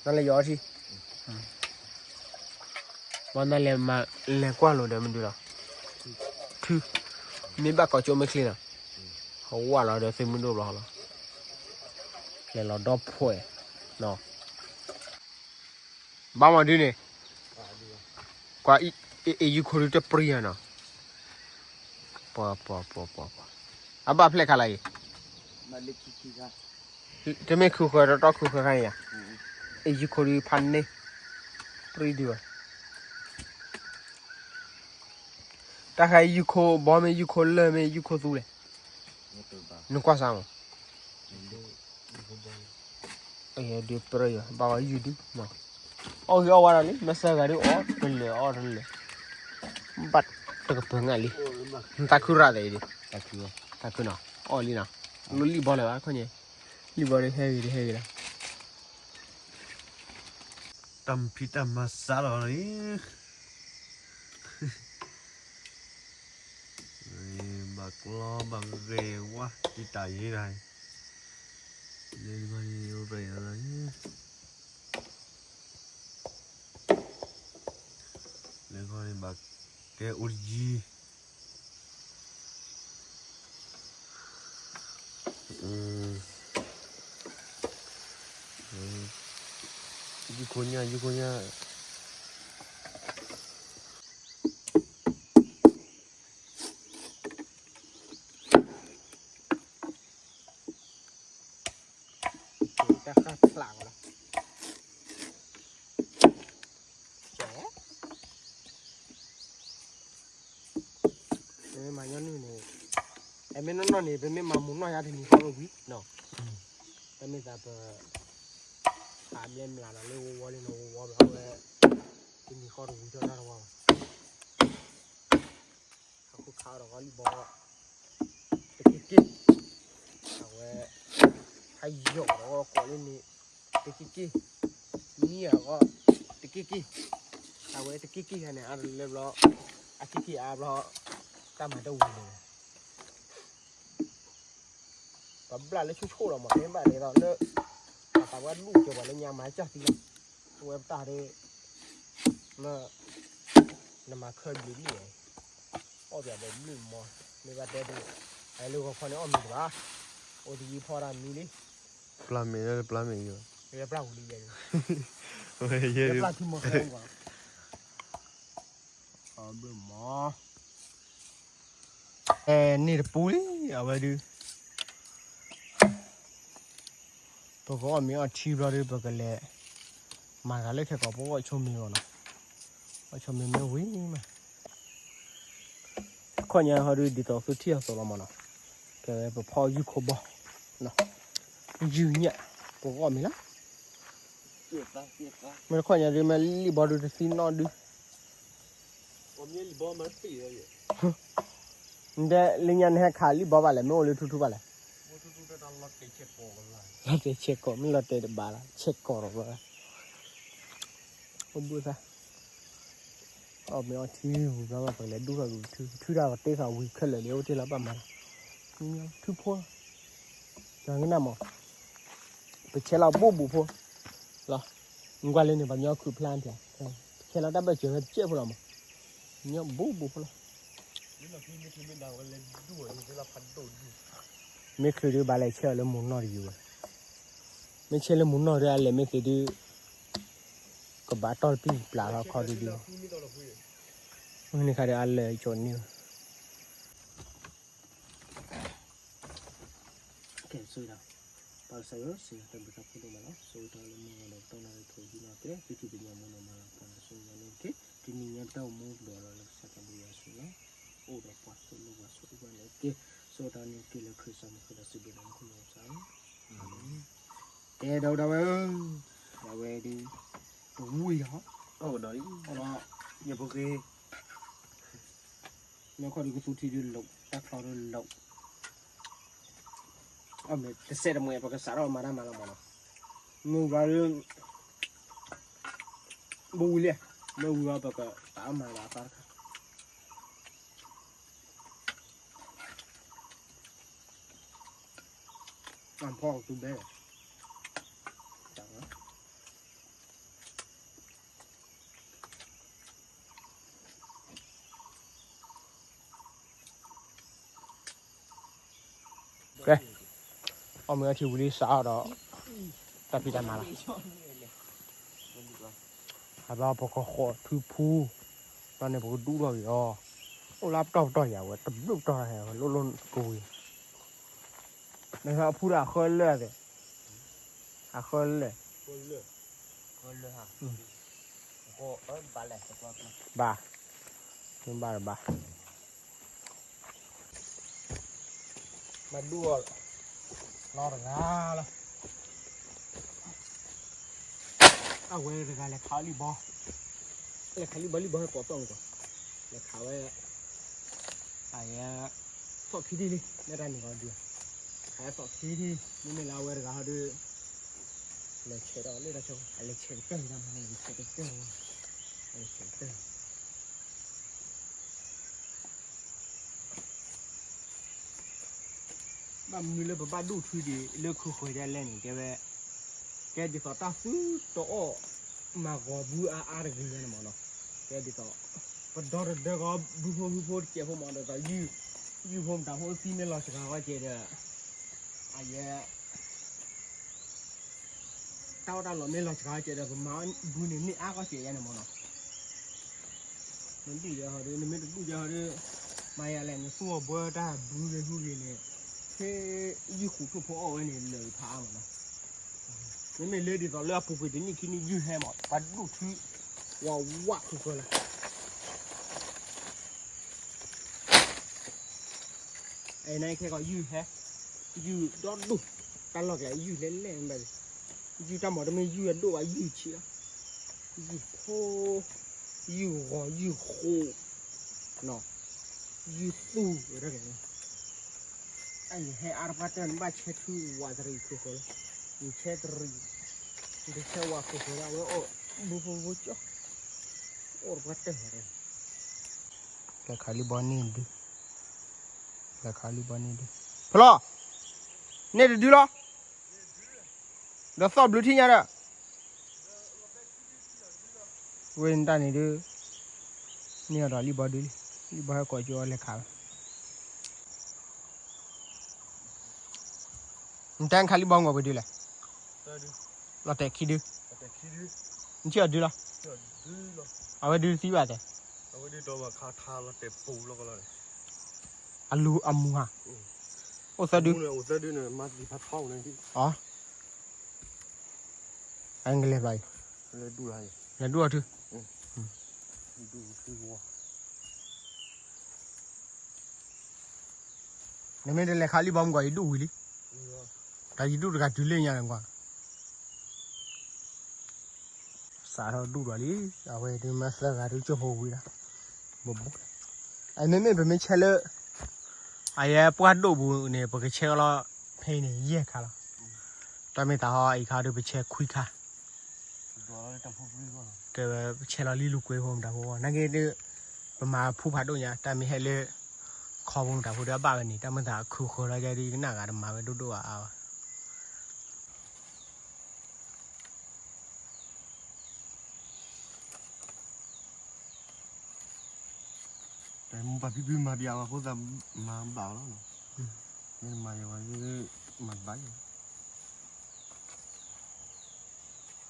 နလဲၤယီၤထံ, ဘၣ်နလဲၤမၤလဲၤကွၢ်လိာ်ဒီးမနုၤလီၤ, ထု, မ့ၢ်ဘၣ်ကိးကၠိမ့ၢ်ချ့နီၤ, ဟးဝးလီၤဒီးသုးမုၢ်ဒိၣ်ဘျီလီၤ, လဲၤလီၤဒီဖှဲး, ဘၣ်မၤဒုန့ၣ်, ကွၢ်, အ့ၣ် ယုၢ်ခိၣ်ဒုတပြံယၤနီၤ, ပှၤပှၤပှၤပှၤပှၤ, အဘၣ်ဖျဲၣ်ခါလၢအံၤ, တမ့ၢ်ခုဃၢၤတီတီခုဃၢၤခါန့ၣ်ယၤ, အ့ၣ် ယုၢ်ခိၣ်ဒုဖးန့ၢ်, ပြံဒုးဘၣ်, တၢ်ဃါယုၢ်ခိၣ်ဘီမ့ၢ်ယုၢ်ခိၣ်လၢၢ်မ့ၢ်ယုၢ်ခိၣ်သူလဲၣ်, နကွၢ်စၢ်မး ဒုးပြၢယၤ ဘၣ်ဝဲယုၢ်ဒု, အီၣ်ဂ့ၤအီၣ်ဝါဒီးလံ မ့ၢ်စၢ်ဂၤဒုးအီၣ်တလၢာ်အီၣ်တလၢာ်, ဘၣ်တကပၤငါလံ, နသးခုရၣ်သဲအံၤဒုး, သးခုနီၤ, အီၣ်လံနီၤ, လိၣ်လံၣ်ဘီလၢၤဘၣ်ခီညါ, လံၣ်ဘီဒုးဟဲဂ့ၤဒုးဟဲဂ့ၤလီၤ, တၢ်ဖံးတၢ်မၤစးလီၤလံ ဘၣ်ကျီဘၣ်ဂဲၤဝါ တံာ်တာ်ယံၤတၢ်, လဲၤ, လဲၤခီန့ၣ်ဘၣ်ကဲအိၣ်တယံၤ, ယူခိၣ်ညၣ် ယူခိၣ်ညၣ် တၢ်ဃၣ်ဖျးကီးလီၤ, မ့ၢ်မၤညီနုၢ်န့ၣ်, အဲမ့ၢ်နီၢ်နီၢ်န့ၣ် ပမ့ၢ်မၤမူးနီၢ်ယါတနံၤဃီဝဲဝံၤနီၤ, တမ့ၢ်သးပ ဖးဘျဲမလၤနီၤ လၢဝီဝီလံနီၤ ဝီဝီဘၣ်ဝဲ, တနံၤဃီတဝံၤထီၣ်တၢ်တဝါဘၣ် ဟးဃုခးဒီးဂီၢ်လံၣ်ဘီ တက့ၢ်က့ၢ်, အဝဲ ဟးယီၤဒီးဂီၢ်ကိးလံန့ၣ် တက့ၢ်က့ၢ်, မံအဂီၢ် တက့ၢ်က့ၢ်, အဝဲတက့ၢ်က့ၢ်ခါန့ၣ် အါတလၢဘျီ, အက့ၢ်က့ၢ်အါဘျီ, တၢ်မၤတဝံၤန့ၣ် ပဘျၣ်လၢဆိၣ်ဆိၣ်လီၤမး မ့ၢ်ဘၣ်ဒ်သိးလၢ အသးဝဲဒူၣ်ကၢၤပှၤလၢညါမၤကၢ်သံလီၤ, အဝဲပတၢ်ဒ် မ့ၢ် နမၤခၢၣ်ဘျုးနံၣ်, အီၣ်ပျးဒီးဘျုးမီၤ, မ့ၢ်ဘၣ်တဲဒ်, အလၢဂီၤခီန့ၣ်အီၣ်မံၤတဘၣ်, အိၣ်တယံၤဖီၣ်တၢ်မံၤလံ, ပျၢ်မ့ၤလၢပျၢ်မ့ၤယိၤ, ပျၢ်ပူၤလံယဲ, ပျၢ်ထံမီၤ ဘျုးမီၤ, အဲန့ၣ်တပူၤလံ, အဝဲဒုး ပကအီၣ်မ့ၤအီထံဘျီဒီး ပကလဲၤ မၤဂၤလၢခဲကိာ် ပဂီၢ်ဆိမ့ၤအီၤနီၤ, ဂီၢ်ဆိမ့ၤမ့ၢ်ဝံၤမး, ခီၣ်ညါဟီဒုး ဒ်သိးသုထံၣ်အသိးလီၤမးနီၤ, ကဲဝဲပဖီၣ်ယုၢ်ခိၣ်ဘီ, ယုၢ်ညၣ်, ပဂီၢ်မ့ၤလီၤ, မ့ၢ်တခီၣ်ညါဒုး မ့ၢ်လံၣ်ဘီဒုးတသံနီၣ်ဒုး နတဲလၢညါနဟဲခးလံၣ်ဘီဘၣ်လဲၣ် မ့ၢ်အိၣ်လၢထူထူဘၣ်လဲၣ်, လီၤတဲာ်ဆဲးကီး မ့ၢ်လီၤတဲာ်တဘၣ်လီၤ ဆဲးကီးဒီးဘၣ်, အိၣ်ဘုၣ်သၣ်, အီၣ်မ့ၤအီထံဝံၤဘျီဘၣ် ပကလဲၤဒူၣ်ထီၣ်ကထူ ထူထီၣ်ကတ့ၢ်ဃာ်ဝံၤခဲလၢာ်လံ အိၣ်တ့ၢ်လီၤဘၣ်မၤလီၤ, ထူဖိ တၢ်ကနၣ်မး, ပဆဲးလီၤဘူးဘူးဖိလီၤ, နကွၢ်လၢန့ၣ် ပှၤကညီခုးဖျါထံၣ်, ပဆဲးလီၤတၢ်ဘၢၣ်စၢၤဝဲတကဲးဖိလီၤမး, ကညီဘူးဘူးဖိလီၤ, မ့ၢ်ချုးဒုးဘၣ်လဲၤဆဲးအီၤလၢမူးနီၢ်တယုၢ်ဝဲ, မ့ၢ်ဆဲးလၢမူးနီၢ်ဒီး အလဲၤမ့ၢ်သ့ဒုး ကဘၣ်တီၢ်တပံၢ်ပျၢ်ထီၣ်ခီဒုဒု, မ့ၢ်န့ၣ်ခါဒီးအလဲၤကၠီၤန့ၢ် ကဲ ဆိၣ်ဂ့ၤဒီး ပၢ်ကစၢ်ယွၤ စံးတၢ်ဘျုးတၢ်ဖှိၣ်ဒိၣ်မးလီၤ. ဆိၣ်ဂ့ၤတၢ်လၢမုၢ်ဂီၤဒီးပတီၢ်နၣ်ရံၣ်ထိၣ်ဟံးနီၢ်ကဲ သုထံၣ်ပညိၣ်မူနီၢ်မၤလၤကပီၤနၤ ဆိၣ်ဂ့ၤန့ၣ်တက့ၢ်. တနံၤညါပတၢ်အိၣ်မူပဒိၣ်အလီၢ်လၢကစၢ်တၢ်ဘျုးယွၤဆိၣ်ဂ့ၤလီၤ. အိၣ်ဒီးပှၤဆိၣ်ဂ့ၤပှၤဆိၣ်ဂ့ၤပှၤန့ၣ်တက့ၢ်. ဆိၣ်ဂ့ၤတၢ်န့ၣ်တက့ၢ်လၢခရံာ်စီမံၤဃုာ်ဒီးစံးဘျုးနၤမူခိၣ်မူကစၢ်လီၤ. အၤမ့ၣ်. ကဲ ဒီပုၢ်ဒီဝဲၢ်ဧၢ, ဒီပုၢ်ဝဲၢ်ဧၢ, တဝံၤလီၤ, အိၣ်ဒီး ယပဂ့ၤ မ့ၢ်ခီၣ်ဒုးကသူထံဒုးလိာ် တၢ်ချီဒုးလိာ်, အမ့ၢ်တစဲးတမှဲၤ ပကစးထီၣ်မၤတၢ်မၤလီၤမးနီၤ, မ့ၢ်ဝံၤဒီး ဘဝံၤလဲၣ်, မ့ၢ်ဝံၤဒီးပကစးထီၣ်မၤလီၤအသးတခါ, အဖီၣ်ကသူဘဲ ကဲ, အီၣ်မ့ၤအီထံဝံၤလံစးထီၣ်ဒီး တၢ်ဖံးတၢ်မၤလီၤ, အဘၣ်ပကဃီၤထူဖူ, ဒီးန့ၣ်ပကဒူၣ်ထီၣ်က့ၤအီၤ, အိၣ်လၢပတီၢ်ပတီၢ်ယၤဝဲ တဘျုးပတီၢ်ဟဲဝဲ လိၣ်လိၣ်ကဝံၤ, နဟဲအဖူဒီးအဃၢလၢာ်သ့ၣ်, အဃၢလၢာ် ဘၣ်, မ့ၢ်ဘၣ်တဘၣ်, ဘၣ်ဒူၣ်အီၤလီၤတဂၤလီၤ, အဝဲတဂၤလဲၤခးလံၣ်ဘီ, လဲၤခးလံၣ်ဘီ လံၣ်ဘီဟဲပိာ်သီၣ်မူကီး, လဲၤခးဝဲ အယဲ သီၣ်ခံထံၣ်လံ လၢတၢ်န့ၣ်ဂီၤဒုး, ခးသီၣ်ခံထံၣ် မ့မ့ၢ်လၢအဝဲတဂၤဟီဒုး, လဲၤဆဲးဒီးလၢတၢ်ဆၢ အလဲၤဆဲးကတၢၢ်တၢ်မၤ လဲၤဆဲးကတၢၢ်ဝဲ, အလဲၤဆဲးကတၢၢ် ဘၣ်မနုၤလၢပဘၣ်ဒိၣ်ထူဒံးလၢခိၣ်ဃၢၤဒ်လဲၣ်န့ၣ် တဲဝဲ, တဲဒ်သိးတၢ်သူတအီၣ် မၤဂီၤဘုအါအါတဂ့ၤညါန့ၣ်မးနီၤ, တဲဒ်သိး ပဒီတဒၢဂီၤဘုဖိဟုဖိတစဲးဖိမး ဒီးသိး ယုၢ်ဖိမတၤဖိသံမ့ၢ်လီၤစှၤဂီၤကဲဒီး အယဲ တၢ်အီၣ်တၢ်လီၤမ့ၢ်လီၤစှၤကဲဒီး ပမၤဘုန့ၣ်မ့ၢ်အါကီၢ်ကဲယါန့ၣ်မးနီၤ, နဒူၣ်ယါဟီဒီး နမ့ၢ်တဒူၣ်ယါဟီဒီး မၤယါလဲၣ် နသူၣ်အီၣ်ဘှီတၢ်ဘုဂ့ၤဟုဂ့ၤန့ၣ်, ဖဲယုၢ်ဃူးခိၣ်ဖိအီၣ်ဝဲန့ၣ် လၢာ်ဖးအါမးနီၤ, မ့မ့ၢ်လၢဒ်သိးလၢအပူၤကွံာ်တနံၣ်ခံနံၣ်ယုၢ်ဟဲမး ပှၤဒိၣ်ထူ ဝးဝးခိၣ်ဃၢၤလၢ အနခဲကီးယုၢ်ဟဲ, ယုၢ်ဒီဒိၣ်, တၢ်လီၢ်ကျဲယုၢ်လဲၣ်လဲၣ်မ့ၢ်ဘၣ်, ယုၢ်တၢ်မီၤတမ့ၢ်ယုၢ်အဒိၣ်ဘၣ် ယုၢ်ဆံးလီၤ, ယုၢ်ဖိ, ယုၢ်ဂီၤယုၢ်ဃိး, နီၤ, ယုၢ်သူၣ်ဝဲဒၣ်န့ၣ်, အဟဲအါတပှၢ်တၢၢ်န့ၣ် ဘၣ်ဆဲထုဝးတရံးခိၣ်ဃၢၤလီၤ, နဆဲတရံး, နတဆဲဝးခိၣ်ဃၢၤလီၤ အဝဲအိၣ်, ဘိဘိဘိကၠီ, အိၣ်တပှၢ်တၢၢ်ဝဲဒၣ် လဲၤခးလံဘီန့ၢ်တဒု, လဲၤခးလံဘီန့ၢ်တဒု, ဖျီ, န့ၢ်တဒုလီၤ, ဒီးသီၣ်ဘျုးထံၣ်ညါဒီး, ဝဲတၢ်န့ၣ်ဒုး, န့ၢ်အီၤဒီးလံဘီဒုလံ, လံဘီဟဲကိးကၠိလဲၤခးဝဲ, နတဲခးလံဘီမ့ၢ်ပှဲၤဒုလဲၣ်, လီၤတဲာ်ခံဒု, နထံၣ်အီၤဒုလီၤ, အဝဲဒုသံဘၣ်တဲ အလူၤအမူဟါ, အိၣ်သၢဒု, အိၣ်သၢဒုန့ၣ်, အကလဲၤဘျီအံၤ, လဲၤဒူၣ်အီၤထူ, နမ့ၢ်တလဲၤခးလံဘီမ့ၢ်ကွၢ် ယဒူၣ်ဝံၤလံ, တၢ်ယဒူၣ်တဂၤတုၤလၢညါန့ၣ်ကွၢ် စးထီၣ်ဒူၣ်ဒီးလံ, အဝဲဒုးမ့ၢ်သၢဂၤဒုးကၠိဖိဝံၤဒီး, ဘိဘိ, အမ့မ့ၢ်ပမ့ၢ်ဆဲလၢ, အယဲပှၢ်ဒိၣ်ပူၤန့ၣ် ပကဆဲလီၤ, ဖဲအံၤန့ၣ် ယဲၢ်ခါလီၤ, တၢ်မ့ၢ်တၢ်ဟီအံၤခါဒုးပဆဲခွံခါ, ကဲဝဲပဆဲလီၤလံလူၤကွဲဖိမတၤဖိ, နာ်က့ဒုး, ပမၤဖူဖးဒိၣ်ညါ တၢ်မ့ၢ်ဟဲလၢ, ခီဖိမတၤဖိဒုးအဘၣ်ဝဲန့ၣ် တၢ်မ့ၢ်တၢ်ခုဃၢၤလီၤယဲဒုး ယကနၣ်ဂၤတမၤဝဲဒိၣ်ဒိၣ်အါအါဘၣ် တၢ်မူပာ်ဖံဖုမၤပျးဝဲအဃိသတး မၤဘၣ်လီၤ, မၤယဝဲ, မၤဘၣ်ယဝဲ,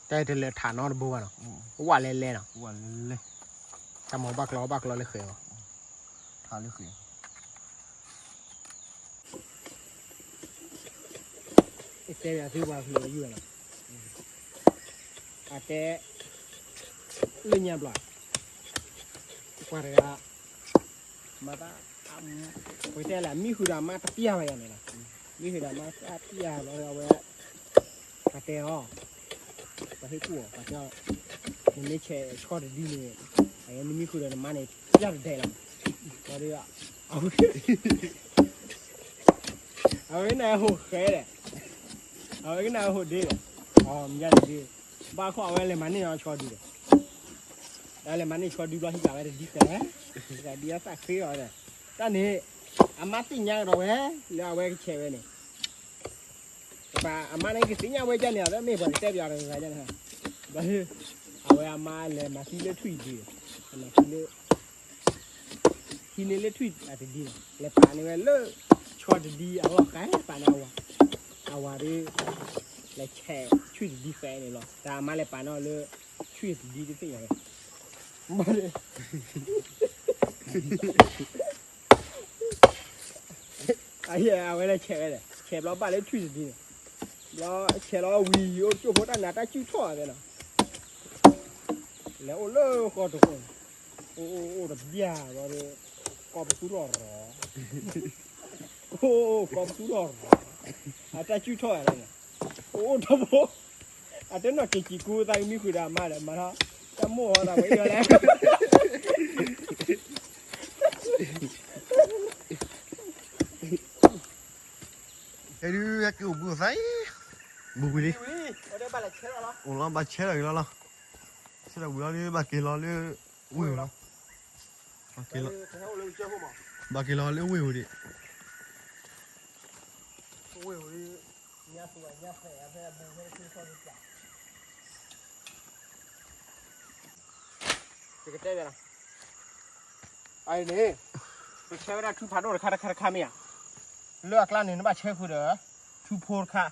တၢ်တလဲၤထးနီတဘိဘၣ်နီၤ, ဝဲလဲၤလဲၤနီၤ, ဝဲလဲၤလဲၤ, တၢ်မၤဘၣ်ကျီဘၣ်ကျီလၢဃဲၤလီၤ, ထးလၢဃဲၤ တဲယၤသုပှၤဖျိးလၢယုၢ်ဝဲနီၤ, အတဲ, လၢညါဘျီ, ပှၤတဂၤ, မၤသး, ပကတဲလၢ မံဃုာ်ဒီးမါတပျၢ်ဘၣ်ယၤန့ၣ်လီၤ, မံဃုာ်ဒီးမါတပျၢ်ဘျီအဝဲ, ပှၤတဲအီၤ, ပှၤဟ့ၣ်ကူၣ်အီၤ ပှၤတဲအီၤ, နမ့ၢ်ဆဲးဆီတဒုန့ၣ်, နမံဃုာ်ဒီးနမါန့ၣ် ပျၢ်တဒဲးလီၤ, ပှၤဒီး, အဝဲကနၣ်ဟိၣ်ဃဲဒီး, အဝဲကနၣ်ဟိၣ်ဒ့ဒီး, အမ့ၢ်ယၤတဒ့, ဘၣ်ခီအဝဲလဲၤမၤန့ၢ်အီၤဆီဒုဒီး, ဒီးလဲၤမၤန့ၢ်ဆီဒုဘျီဟံးကဝဲတဒ်သဲး, ဒ်အသးဃ့အီၤဒီး, တၢ်န့ၣ်, အမါသ့ၣ်ညါကဒီးဝဲ, လၢအဝဲကဆဲးဝဲန့ၣ် ပှၤအမါန့ၣ်ကသ့ၣ်ညါဝဲဒ်န့ၣ် အဝဲမ့ၢ်ပှၤကတဲပျးတဂၤဒ်န့ၣ်, ဘျီ, အဝဲအမါလဲၤမၤသံလၢထွံၣ်တဒု, မၤသံလၢ ဟံးန့ၢ်လၢထွံၣ်အတဒုန့ၣ် လဲၤပာ်န့ၢ်ဝဲလၢ ဆီတဒုအလီၢ်ဃဲ ပာ်န့ၢ်အဝၤ, အဝၤဒီး လဲၤဆဲးထွံၣ်တဒုဃဲန့ၣ်လီၤ. တၢ်အမါလဲၤပာ်န့ၢ်အီၤလၢ ထွံၣ်တဒုတသ့ၣ်ညါဝဲ, ဘၣ်ဒီး အဝဲလဲၤဆဲးဝဲလဲၣ်, ဆဲးဘျီဘၣ်လၢထွံၣ်တဒုန့ၣ်, ဘျီဆဲးလီၤဝံၤ အိၣ်တကၠိၢ်ဖိတၢ်နးတၢ်စုၣ်ထီၣ်ဝဲနီၤ, လဲၤအိၣ်လၢဃီတဃီန့ၣ်, အိၣ်အိၣ်အိၣ်တဘျၢ်ဘျီဒီး ကီၢ်ပသူထီၣ်ရီၤ, အိၣ်အိၣ်ကီၢ်ပသူထီၣ်ရီၤ, အတၢ်စုၣ်ထီၣ်ဝဲလီၤန့ၣ်, အိၣ်အိၣ်ထီဘိ, အတဲနီၢ်က့ၤစံးကူသးကမံဃုာ်ဒီးအမါဒီး မၤထီၣ်, တၢ်မိၣ်အီၤသးဝဲအံၤလီၤလဲၣ်. ဟဲဒုး ဟဲက့ၤအိၣ်ဘှံးအိၣ်သါအံၤ, ဘှံးဝံၤလံ, အိၣ်လီၤဘၣ်ဆဲးလီၤက့ၤလီၤလီၤ, ဆဲးလီၤဝံၤလီၤလၢဘၣ်က့ၤလီၤလၢ ဝ့ၢ်လီၤ, ဘၣ်က့ၤလီၤလၢဝ့ၢ်ဝံၤဒံး, ယကတဲဘၣ်နီၤ, အအံၤန့ၣ်, ပဆဲးဝဲဒၣ်ထုဖးဒိၣ်တခါတခါတခါမ့ၢ်ဧါ, လၢအကျါန့ၣ် နဘၣ်ဆဲးဃုာ်ဒီး ထုဖိတခါ,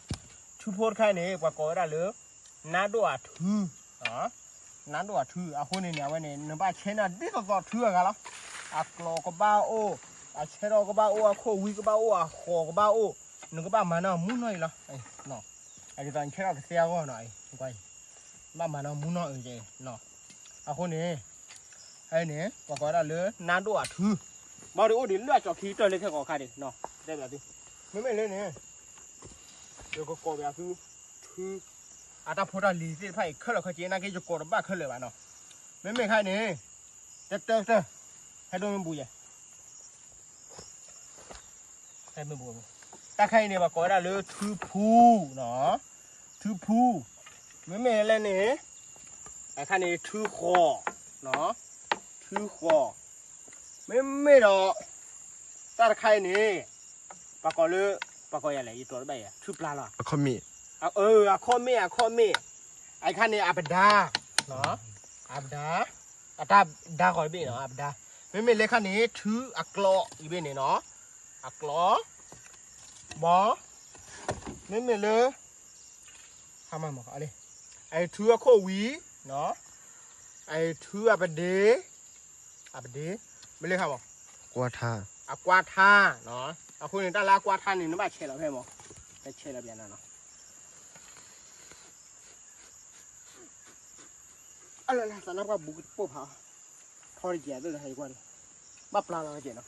ထုဖိတခါန့ၣ် ပှၤကိးဝဲဒၣ်လၢ နါဒိၣ်အထူ, နါဒိၣ်အထူ အဃိန့ၣ်န့ၣ် အဝဲန့ၣ် နဘၣ်ဆဲးန့ၢ်ဒ်သိးသိးထူအဂၤလီၤ, အကျိၤကဘၣ်အိၣ်, အဆဲးထီၣ်ကဘၣ်အိၣ်, အခိၣ်ဝံကဘၣ်အိၣ်, အဃိးကဘၣ်အိၣ်, နကဘၣ်မၤန့ၢ်မူနီၢ်အံၤလီၤ. ဒ်သိးနဆဲးထီၣ်ကသ့အဂီၢ်နီၤ, ဘၣ်မၤန့ၢ်မူနီၢ်အံၤ, အဃိန့ၣ်, အန့ၣ် ပှၤကိးဝဲဒၣ်လၢ နါဒိၣ်အထူ, ဘၣ်ဒီးအိၣ်ဒံးလၢအကၠီခံတၢၢ်လၢခဲကိးခါဒံးနီၤ, တဲဘၣ်သု, မ့မ့ၢ်လၢန့ၣ် ယကကိးဘၣ်သု ထု အတၢ်ဖိတၢ်လံၤသ့ၣ်တဖၣ်အံၤခဲလၢာ်ခဲဆ့ နာ်က့ယကိးတဘၣ်ခဲလၢာ်ဘၣ်နီၤ, မ့မ့ၢ်ခါန့ၣ် တၢတၢတၢ ဟဲဒိမ့ၢ်ဘူးယဲ ဟဲမ့ၢ်ဘူး, တၢ်ခါအံၤန့ၣ် ပှၤကိးဝဲဒၣ်လၢထုဖူနီၤ, ထုဖူ, မ့မ့ၢ်လၢန့ၣ် အခါန့ၣ်ထုဃီၤနီၤ, ထုဃီၤ, မ့မ့ၢ်ဒီး တၢ်တခါအံၤန့ၣ် ပှၤကိးလၢ ပှၤကိးယၤလဲၣ် ယတိၤတဘၣ်ယဲ ထုပျါလီၤ, အခီၣ်မ့ၣ်, အခီၣ်မ့ၣ်, အခါန့ၣ် အပဒါ, အပဒါ, အတၢ်ဒါဃီၤတဘ့ၣ်နီၤ အပဒါ, မ့မ့ၢ်လၢခါန့ၣ် ထုအကျိးအံၤဘ့ၣ်န့ၣ်နီၤ, အကျိး, ဘီ, မ့မ့ၢ်လၢ ဟါမၢ်မး, အထုအခိၣ်ဝံၤ, အထုအပဒ့, အပဒ့, မ့ၢ်လၢခါမး, ကွၢ်ထါ, အကွၢ်ထါ, အဃိန့ၣ် တၢ်လၢအကွၢ်ထါန့ၣ် နဘၣ်ဆဲးလီၤဖဲမး, ဆဲးလီၤပျးနၤနီၤ အလၢလၢ သးနၢ်ပှၢ်ဘူးကပိၢ်ဖးအီၤ, ထီတကဲးသိးလၢဟဲကွၢ်န့ၣ်, ဘၣ်ပျၢ်လီၤကဲးနီၤ,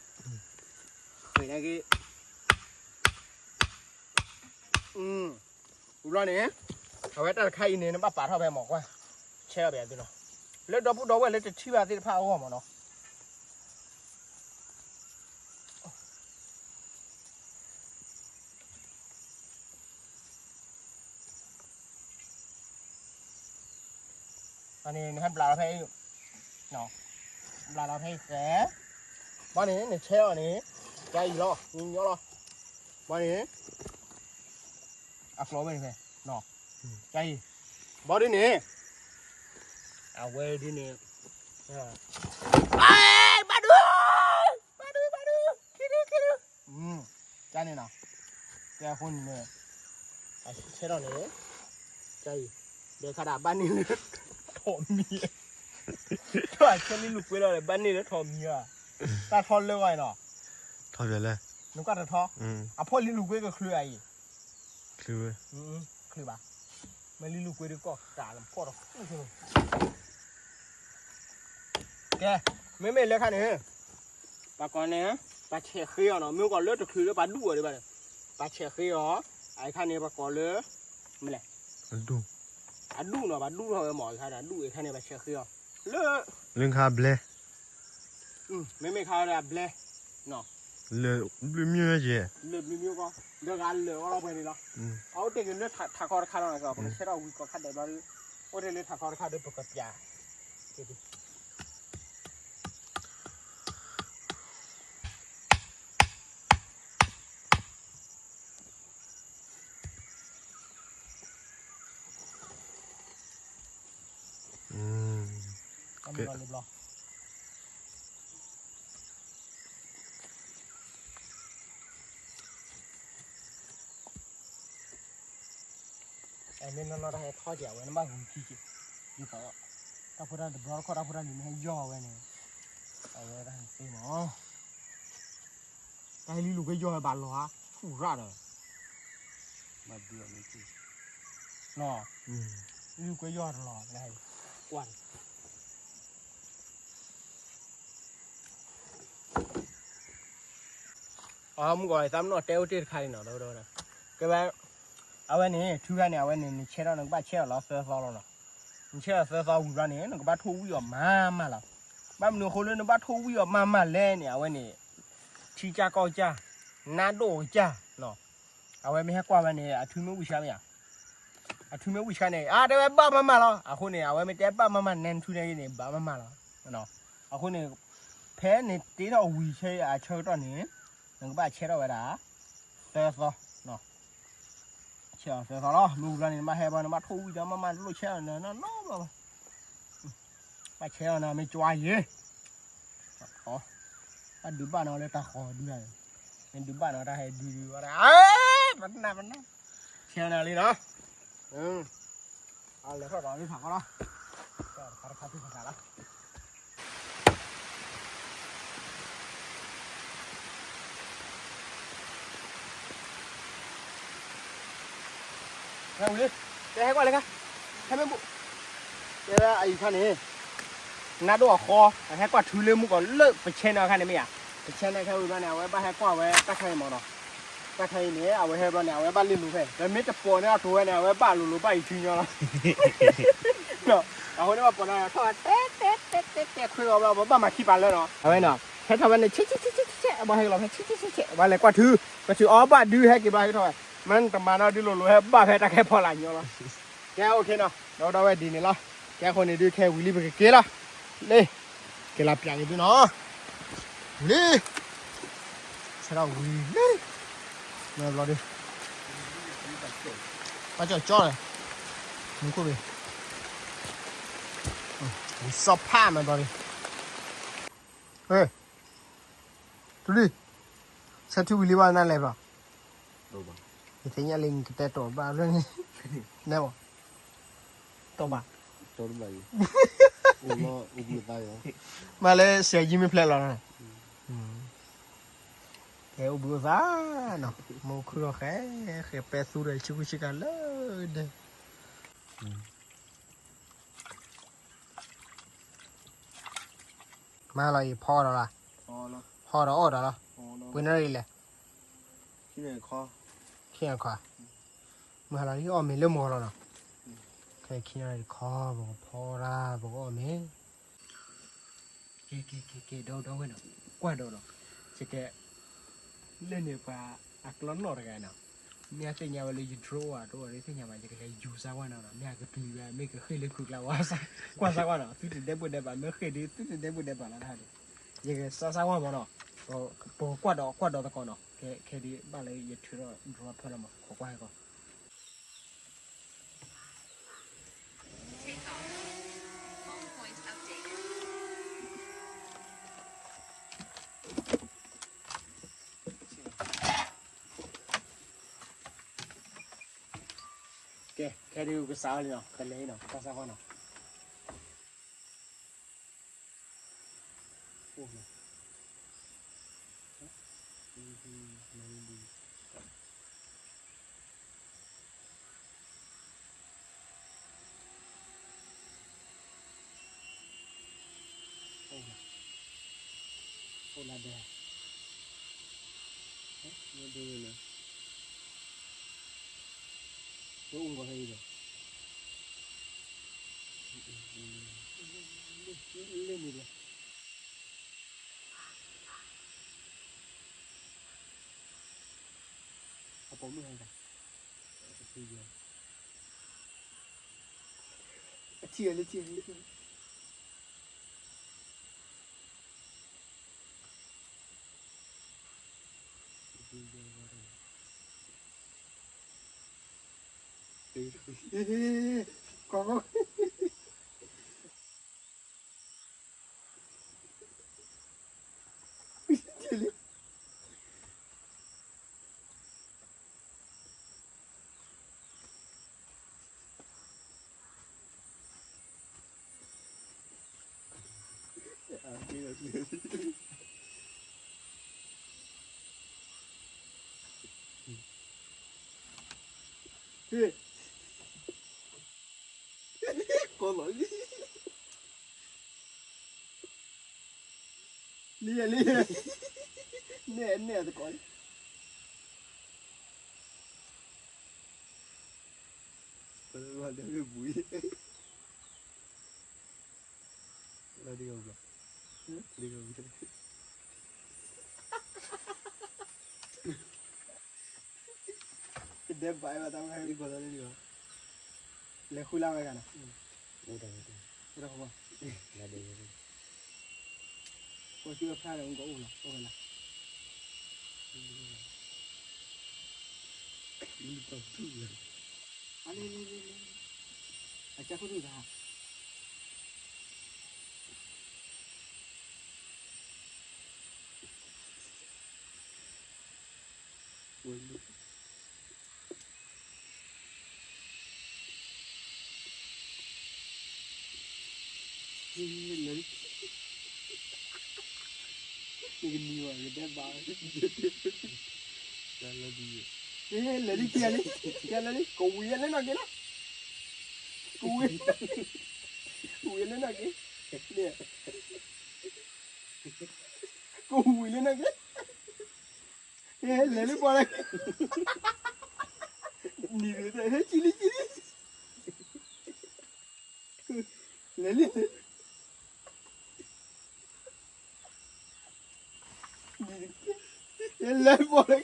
ဃဲးန့ၣ်က့, ဝံၤဘျီန့ၣ်, အဝဲတၢ်တခါအံၤန့ၣ် နဘၣ်ပာ်ထီၣ်ဖဲမးကွၢ်, ဆဲးထီၣ်ပျးသုနီၤ, လၢဒီပုၢ်ဒီဝဲၢ်လၢတထံၣ်ဘၣ်သ့ၣ်တဖၣ်အဂီၢ်မးနီၤ အန့ၣ် နဟဲဘျးလီၤဖဲအံၤ, ဘျးလီၤဖဲအံၤဃဲ, ဘၣ်န့ၣ် နဆဲးအီၤန့ၣ်, ကါအံၤလီၤ ညီညီလီၤ, ဘၣ်န့ၣ်, အကျိးဝဲန့ၣ်ဖဲ, ကါအံၤ, ဘၣ်ဒ်န့ၣ်, အဝဲဒ်န့ၣ်, ဘၣ်ဒု, ဘၣ်ဒု, ဘၣ်ဒု, ခံဒု, ခံဒု, ကါန့ၣ်နီၤ, ကဲအဃိန့ၣ်, အဆဲးထီၣ်န့ၣ်, ကါအံၤ, ဒီးခါဒၣ်ဘၣ်န့ၢ်လၢ, ထိးမံၤ, ဆဲးလံလူၤကွ့လီၤဒီး ဘၣ်န့ၢ်လၢထိးမံၤဧါ, တၢ်ထီလၢဂီၢ်နီၤ, ထီလၢ, နကွၢ်တထီ, အဖီလံလူၤကွ့ကချုးအံၤ, ချုး, ချုးဘၣ်, မ့ၢ်လံလူၤကွ့ဒီးကီၢ်ကးလၢဖီၣ်တဃု, ကဲ, မ့မ့ၢ်လၢခါန့ၣ်, ပှၤကိးန့ၣ်, ပှၤဆဲးဃ့အီၤနီၤ, မ့ၢ်ကိးလၢတချုးလၢပှၤဒူၣ်အီၤဒံးဘၣ်ဒီး, ပှၤဆဲးဃ့အီၤ, အခါန့ၣ် ပှၤကိးလၢ, မ့ၢ်လဲၣ်, အဒူၣ်, အဒူၣ်နီၤ, ပှၤဒူၣ်ထီၣ်ဝဲမး အခါန့ၣ် ဒူၣ်အခါန့ၣ် ပှၤဆဲးဃ့အီၤ, လၢ, လၢခါဘျဲ မ့မ့ၢ်ခါဝဲဒၣ်ဘျဲ, လၢဘျုးမ့ၢ်ကဲ, လၢဘျုးမ့ၢ်ကီ, ဒီးဂၤလၢာ်အီၤလီၤပှဲၤန့ၣ်လီၤ, အအိၣ်တ့ၢ်က့ၤလၢထးခီတခါလီၤ, ပကဆဲးထီၣ်ဝံၤကီးခါဒဲးဘျီဒီး, အိၣ်တ့ၢ်လၢထးခီတခါဒီးပကပျး, မ့ၢ်နီၢ်နီၢ်တၢ်ဟဲထီၣ်က့ၤ အဝဲန့ၣ်ဘၣ်ဂုၤခံက့ၤ, ဒ်သိး, တၢ်ဖိတၢ်တဘျီတခီၣ် တၢ်ဖိတၢ်လံၤမ့ၢ်ဟဲယီၢ်ဝဲန့ၣ်, အဝဲတၢ်ဟဲသ့မး, တၢ်ဟဲလံလူၤကွ့ယီၢ်ဝဲဘၣ်လီၤဧါ, ဆူၣ်ရၣ်ဒီး, ဘၣ်ဒုးအီၤန့ၣ်, လံလူၤကွ့ယီၢ်တလီၤ, ကွၢ် အမုၢ်ဂီၤ သးမနီၣ်တဲအိၣ်တ့ၢ်တခါလံနီၤ, ကဲဝဲ, အဝဲန့ၣ် ထုခါန့ၣ် အဝဲန့ၣ် နဆဲးထီၣ် နကဘၣ်ဆဲးအီၤလီၤသၢသီလီၤနီၤ, နဆဲးအီၤသၢသီဝံၤဘျီန့ၣ် နကဘၣ်ထိၣ်ဝံၣ်အီၤမးမးလီၤ, ဘၣ်မနုၤအဃိလၢနဘၣ်ထိၣ်ဝံၣ်အီၤမးမးလဲၣ်န့ၣ် အဝဲန့ၣ်, ထံကစၢ်ကီၢ်ကစၢ်, နါဒိၣ်ကစၢ်, အဝဲမ့ၢ်ဟဲကွၢ်ဝဲန့ၣ် အထုမ့ၢ်ဝံၣ်ဆှါမ့ၢ်ဧါ, အထုမ့ၢ်ဝံၣ်ဆှါန့ၣ် အါတဲဝဲဘၣ်မးမးလီၤ, အဃိန့ၣ် အဝဲမ့ၢ်တဲဘၣ်မးမး နဲနထုနဲက့န့ၣ် ဘၣ်မးမးလီၤ, အဃိန့ၣ်, ဖဲန့ၣ်တ့ထီၣ်ဝံၤဆဲအဆၢကတီၢ်န့ၣ်, နကဘၣ်ဆဲးထီၣ်ဝဲဒၣ်, သၢသီ, ဆဲးအီၤသၢသီလီၤ, မ့ၢ်ဝံၤလီၤန့ၣ် နဘၣ်ဟဲဘၣ် နဘၣ်ထိၣ်ဝံၣ်ဒီးမးမး နလိၣ်ဆဲးအီၤနီနီဘၣ်, ဘၣ်ဆဲးအီၤနီၤ မ့ၢ်ကွၢ်ယဲ ဘၣ်ဒုးဘၣ်နီၤလၢတၢ်ဃီဒုး, မ့ၢ်ဒုးဘၣ်နီၤ တၢ်ဟဲဒုးဒုးဝဲဒၣ်, ပနၢ်ပနၢ်, ဆဲးနီၤလံနီၤ, အလဲၤထီၣ်ဒီးလၢထးခီလီၤ, တၢ်တခါတခါသ့ၣ်တခါလီၤ. ဝံၤလံ, တဲဟဲကွၢ်လၢခါ, ဟဲမ့ၢ်ဘူၣ်, တဲအံၤခါန့ၣ်, နါဒိၣ်အဃီ, ဟဲကွၢ်ထုလၢမူကီးလၢပဆဲးနီၤခါန့ၣ်မ့ၢ်ဧါ, တဆဲန့ၣ်ခဲဝံၤဘျီန့ၣ် အဝဲဘၣ်ဟဲကွၢ်ဝဲတၢ်ခါအံၤမးနီၤ, တၢ်ခါအံၤန့ၣ် အဝဲဟဲဘျီန့ၣ် အဝဲဘၣ်လ့လိာ်ဖဲ ပမ့ၢ်တပိာ်န့ၢ်အတိၤဝဲန့ၣ် အဝဲဘၣ်လိၤလိၤဘၣ်အံၤထုညီလီၤ. အဃိန့ၣ်ဘၣ်ပိာ်န့ၣ်ထီၣ်ဝဲတဲတဲတဲတဲတဲခွဲအီၤဘျီ ပဘၣ်မၤခံပာ်လၢနီၤ, အဝဲနီၤ ဟဲထီၣ်ဝဲန့ၣ် ဆဲးဆဲးဆဲးဆဲးဆဲး အဘၣ်ဟဲကလီၤဖဲ ဆဲးဆဲးဆဲးဆဲး အဘၣ်လဲၤကွၢ်ထု, ကွၢ်ထုအီၤဘၣ်ဒုးဟဲက့ၤဘျီဟဲထီၣ်ဝဲ, မ့ၢ်တမၤနီၣ်ဒုးလိၤလိၤဟဲဘၣ်ဖဲတၢ်ခဲဖီလာ်ညီလီၤ. ကဲ OK နီၤ, ဒီးဒီးဝဲဒ်န့ၣ်လီၤ. ကဲအဃိန့ၣ်ဒုးခဲဝံၤလံပကက့ၤလီၤ, လ့ က့ၤလီၤပၠးက့ၤဒုးနီၤ, ဝံၤလံ, ဆဲးထီၣ်ဝံၤလံ, မ့ၢ်ဘျီဒုး, ဘၣ်ကၠီၣ်ကၠီၣ်လဲၣ်, မူခိၣ်ဘ့ၣ်, ဝံၤစီၤဖးမ့ၢ်ဘျီဒုး, ဟဲ ထူလံ, ဆဲးထူဝံၤလံဘၣ်နၤလဲၣ်ဘျီ, ယသ့ၣ်ညါလံနကတဲတီၢ်ဘၣ်ဖျၢၣ်န့ၣ်, နဲဘၣ်, တီၢ်ဘၣ်, မၤလၢဆဲးယံမ့ၢ်ဖျဲးလီၤ, ကဲအိၣ်ဘှံးအိၣ်သါနီၤ, မူခုၣ်ထီၣ်ဃဲ, ဃဲပဲသူဒီးဆူၣ်ခုၣ်ဆ့ကၤလၢဒဲး မၤလီၤအံၤဖီအီၣ်ဒီးလီၤ, ဖီဒီးအီၣ်ဒီးလီၤ, ပှ့ၤနီၣ်ရံၣ်လဲၣ်, ခံခီ, မုၢ်ဟါလီၤအီၣ်မ့ၤလၢမီၤလီၤနီၤ, ခဲခံနီၣ်ရံၣ်တခီ ပကဖီတၢ် ပကအီၣ်မ့ၤ, ကဲ ကဲ ကဲ ကဲ ဒီး ဒီးဝဲနီၤ, ကွၢ်ဒီးနီၤ, ယက လၢန့ၣ်ပှၤအကျီနီၣ်တဂၤနီၤ, မ့ၢ်အသ့ၣ်ညါဝဲလၢယ drone အိၣ်အတအိၣ်ဒီးသ့ၣ်ညါဘၣ် ယကလဲၤယူၤစါကွၢ်နီၤနီၤ, မ့ၢ်အကပျံၤဝဲ မ့ၢ်ကဃ့ၢ်လၢခုးကျါဝဲ, ကွၢ်စါကွၢ်နီၤ, သုတဒဲဘိၣ်ဒဲးဘး မ့ၢ်ဃ့ၢ်ဒုး သုတဒဲဘိၣ်ဒဲးဘးလီၤတဟါဒီး, ယကစါစါကွၢ်မးနီၤ, ပကကွၢ်ဒီးကွၢ်ဒီးသကိးနီၤ, ခဲ ခဲဒုးဘၣ်လၢယထုးထီၣ် drone ဖၢလီၤမး ခိးကွၢ်ဟဲကီး ကဲ ခဲဒုးကစးလံနီၤ, ကလဲၤနီၤ, ကစးကွၢ်နီၤ. အိၣ်လၢဒဲ, မ့ၢ်ဒ်န့ၣ်, အိၣ်ကီၢ်ဟဲအံၤဒီး, လၢန့ၣ်ဒီး, အပိာ်မုၣ်ဟဲဂၤ, အထံၣ်လၢထံၣ်လၢထံၣ် ကီၢ်, ကီၢ်လီၤလံ, လံလံ, နဲၣ်နဲၣ်သကိးလံ, ပှၤလၢအဝဲပူၤအံၤ လၢဒ်ဂီၤဘျီ, ဒ်ဂီၤဘျီ, ကဒဲးဘၣ်ဘၣ်တၢ်ဝဲ, လဲၤဃုလၢဝဲဂၤနီၤ, အိၣ်တၢ်ဝဲ, အိၣ်တၢ်ဃီဘၣ်, လၢဒ်ဂီၤဘျီ, ပှၤစံးဝဲဖျါဒီး အိၣ်ကအိၣ်လီၤ အိၣ်ဝဲလၢ အလဲၤလဲၤလဲၤလဲၤ, အကၢ်ခိၣ်တူၢ်သး, ဝဲလၢ နကနံၤဘၣ် နကတဲဘၣ်, လဲၤလံ ကလဲၤလံ, ကလဲၤလံ, ကဝံၤလၢနီၢ်က့ၤလီၤ, ကဝံၤ, ကဝံၤလၢနီၢ်က့ၤ, န့ၣ် ကဝံၤလၢနက့, ဟဲလဲၤလၢပှၤလၢ, နံၤဟဲကံလံကံလံ, လဲၤလံ, နံၤ, ဟဲလဲၤပှၤလၢ,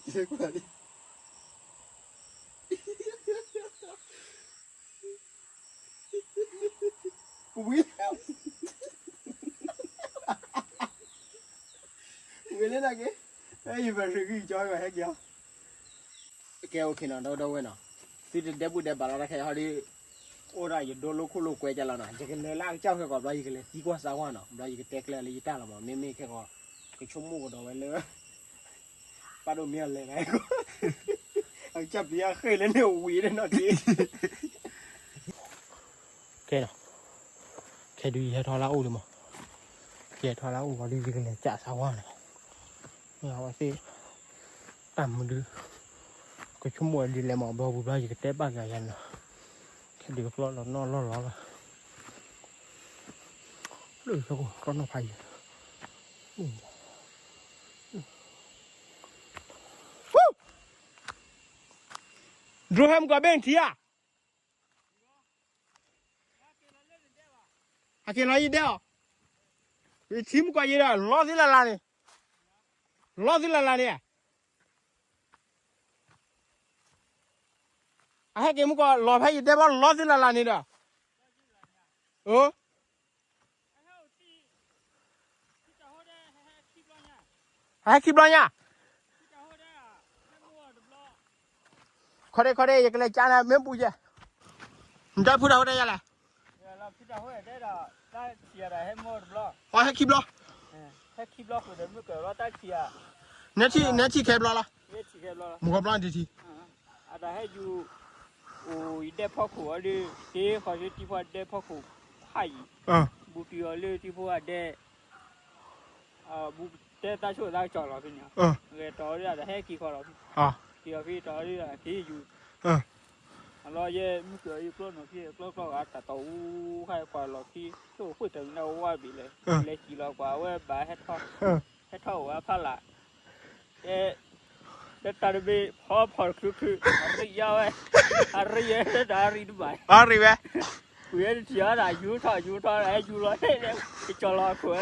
ကဲကွၢ်လံ. ဝံၤ, ဝံၤလၢနက့, ယဘၣ်ရ့ဂံၢ်ကၠီဟဲက့ၤ, ကဲ OK နီၤ ဒီပုၢ်ဒီဝဲၢ်နီၤ, သုတဒဲဘူၣ်ဒဲဘၣ်လီၤတၢ်ခဲအံၤဟီဒီး, အိၣ်ဒၣ်ယဒိလိာ်ခိၣ်လိာ်ကွဲကလီၤနီၤ, ယကလဲၤလၢအကစၢ်ခဲကီးဘျီ ယကလဲၤသံကွၢ်စါကွၢ်နီၤ, ဘျီယကတဲကျဲလၢယတၢ်လီၤမး, မ့မ့ၢ်ခဲကီး, ကဆိကမိၣ်ကဒီးဝဲလၢ ပၢ်ဒိၣ်မ့ၢ်အလဲၤ, အကစၢ်ပျံၤအဃ့ၢ်လၢန့ၣ်ဝံၤဒၣ်နီၤက့, ကဲနီၤ, ခဲဒုးယဟဲထီၣ်လၢအအိၣ်လံမး, ကဲထီၣ်လၢအအိၣ်ဝံၤဒီး ယကလဲၤကၠးစါဝါနီၤ, မ့ၢ်အဝဲသ့ၣ်, တၢ်မုာ်ဒုး, ကဆိကမိၣ်ဝဲဒ်လဲၣ်မး ဘျီပူၤဘျီယကတဲဘၣ်က့ၤယၤနီၤ, ခဲဒုးကျီၢ်လီၤနီၢ်လီၢ်လီၤလီၤ, လၢယဖဲကီၢ်နီၢ်ဖးယံၤ drone ဟဲမုၢ်ကီးဘ့ၣ်ထံဧါ, ဟဲက့ၤလီၤယဒဲအီၤ, ယထံမုၢ်ကီးယဲဒီး လီၤသ့လၢ်လၢ်န့ၣ်, လီၤသ့လၢ်လၢ်န့ၣ်, အဟဲက့ၤမုၢ်ကီးလီၤဖဲယဒဲဘီလီၤသ့လၢ်လၢ်န့ၣ်ဒီး, အ ဟဲခံဘျီညါ, ခီဒ့ခီဒ့ ယကလဲၤကၠါန့ၣ် မ့ၢ်ပူၤယဲ, နတၢ်ဖုတၢ်ဟိဒဲယၤလဲၣ်, အဟဲခံဘျီ, နထံၣ်ခဲဘျီလီၤ, မုၢ်ကီးဘျီနတထံၣ် အတၢ်ဟဲယူၤ, အိၣ်ယဒဲဖီခိၣ်အီၤလၢ, တ့ဃီၤလၢတံၤဖိဒဲဖီခိၣ်, ဖးယံၤ, ဘူးတုၤအီၤလၢတံၤဖိအဒဲ, ဘူးတဲသးဆိၣ်သးကစီၣ်လီၤဖဲန့ၣ်, ဂဲၤတီၤဒၣ်တၢ်ဟဲက့ၤဃီလီၤဖဲ, က့ၤအီၤဖဲတီၤဒၣ်က့ၤယူၤ, အလီၢ်ယဲမုၢ်ကၢၤအံၤကျိနီၤဖဲကျိကျိဂၤတၢ်တီၢ်အူ, ခါကွၢ်လီၤခံ, ဆိၣ်ဃိၣ်တၢ်နဝါဘ့ၣ်လဲၣ်, လဲၤစံၣ်လီၤကွၢ်အဝဲဘၣ်, ဟဲထီၣ်အိၣ်ဝဲဖးလၢ် တဲ, တၢ်တဘ့ၣ်ဖီဖီတချုးချုး, အရံးယါဝဲ, အရံးယဲတၢ်အရံးတဘၣ်, အရံးဝဲ, ဝံၤတထံၣ်အီၤဒၣ် ယူၤထီၣ်ယူၤထီၣ် ဟဲယူၤလီၤတဲလဲၣ်, ကကၠီလီၤခိၣ်ဝဲ,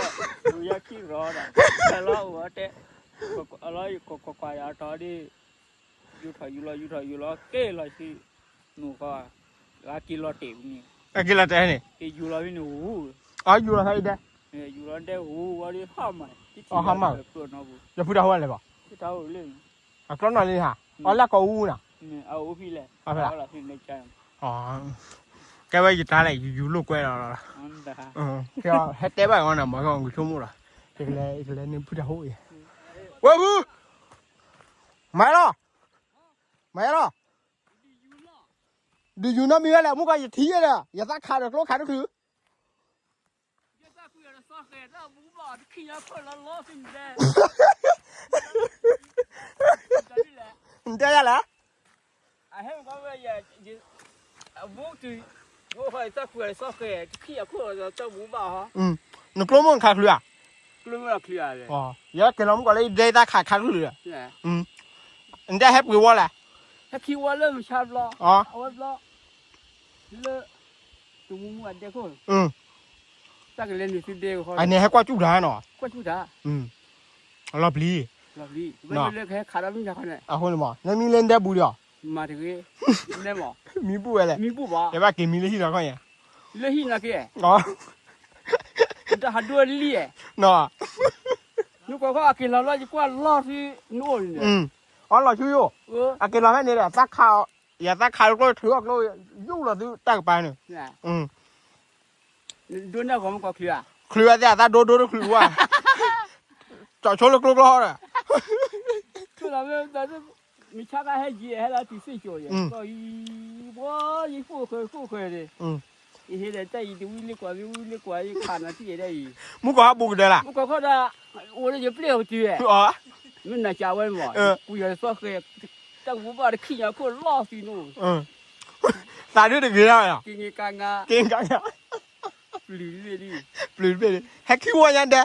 ယူၤယါခံရီဒီး, ဟဲလီၤအိၣ်အီၤတဲ, အလီၤကွၢ်ကွၢ်ယၤတီၤဒ်, ယူၤထီၣ်ယူၤလီၤ ယူၤထီၣ်ယူၤလီၤ က့ၤလီၤဆံ, နူၢ်ဃီ, အက့ၤလီၤတဲာ်န့ၣ်, အက့ၤလီၤတဲာ်န့ၣ်, က့ၤယူၤလီၤဖဲန့ၣ်ဟူ, အယူၤလီၤဖဲအံၤဒဲ, ယူၤလီၤဒဲဟူဝဲဒ်ဟီၣ်မး, ဟီၣ်မး, ယဖုတၢ်ဟိဝဲလဲၣ်ဘၣ်, အကျီနီၢ်လံဟါ, အလၢကိးအူနီၤ, အဖဲ, ကဲဝဲယတၢ်လဲၣ် ယူၤလိာ်ကွဲလီၤ, ဟဲတဲဘၣ်အီၤနီၤ မၤကီၢ်ကဆိကမိၣ်လီၤ, ယကလဲၤန့ၢ်ဖုတၢ်ဟိအံၤ, ဝဲဖု, မၤလီၤ, မၤလီၤ, ဒုးယူၤနီတမံၤဝဲလဲၣ် မုၢ်ကီၢ်ယထံၣ်ဒီး ယသးခးဒီးကျိခးတချုး နတဲယၤလဲၣ်, နကျိမိၢ်နခးချုးဧါ, ယက့ၤလီၤမုၢ်ကီၢ်လၢယဒဲသးခးခးချုးဒီး, နတဲဟဲပှ့ၤဝီလဲၣ်, ဟဲခံဝီလၢမုၢ်ဆါဘျီ, အဝဲဘျီ လၢ တမူမူအဒဲခိၣ်, တၢ်ကလဲၤနုာ်သုဒဲကဟီ, အန့ၣ်ဟဲကွၢ်ကၠူၣ်တၢ်နီၤ, ကွၢ်ကၠူၣ်တၢ်, အလီၤပျံၤ, လီၤပျံၤ, ဝဲလၢကဟဲခးဒီးမုၢ်ဆါခီန့ၣ်, အဃိန့ၣ်မး နမံလၢနဒဲဘူးဒီး, မၤတဂ့ၤ, မံဘူၣ်ဝဲလဲၣ်, မံဘူၣ်ဘၣ်, ယဘၣ်က့ၤမံလၢဟံၣ်နီၤခီညါ, လၢဟံၣ်နီၤက့ၤ, နတၢ်ဟးဒိလံ, နကွၢ်ခီအက့ၤလီၤလီၤ ယကွၢ်လီၤသုနအိၣ်န့ၣ်, အလီၤဆူယိၣ်, အက့ၤလီၤဖဲန့ၣ်ဒီး သးခး, ယသးခးကျိထုးအီၣ်ကျိ, ယူၢ်လီၤသုတၢ်ကပၤန့ၣ်, ဒိန့ၢ်ဂီၤမုၢ်ကီၢ်ချုးဧါ, ချုးဝဲသ့ၣ်အသးဒိဒိတချုးဝဲ, ကၠီဆိလၢကျိကျိဒီး, မုၢ်ဆါခါဟဲယံၤဟဲလီၤတုၤသ့ၣ်ကၠီၤယဲ, ဘီယံၤဃိၣ်ဃဲဃိၣ်ဃဲန့ၣ်, ယဟ့ၣ်ဒီးတၢ်ယံၤတဝံလ့ကွၢ်ဝံလ့ကွၢ်ယခးနၤထံၣ်ယဲဒၣ်အံၤ, မုၢ်ကီၢ်ဟးဘူးကဒၢလၢ, မုၢ်ကီၢ်ခီဒီး, အိၣ်လၢယပျဲၢ်အီၤတုၤ, ပူၤယသီဃဲ, တၢ်ကဘူဘၣ်တခံညါခိၣ်လီၤသံးန့ၣ်, သးဒုတဂ့ၤဒၣ်ဝဲလီၤ, က့ၤကါငါ, ပျုၤတဘ့ၣ်, ဟဲခံဝီညါဒဲ,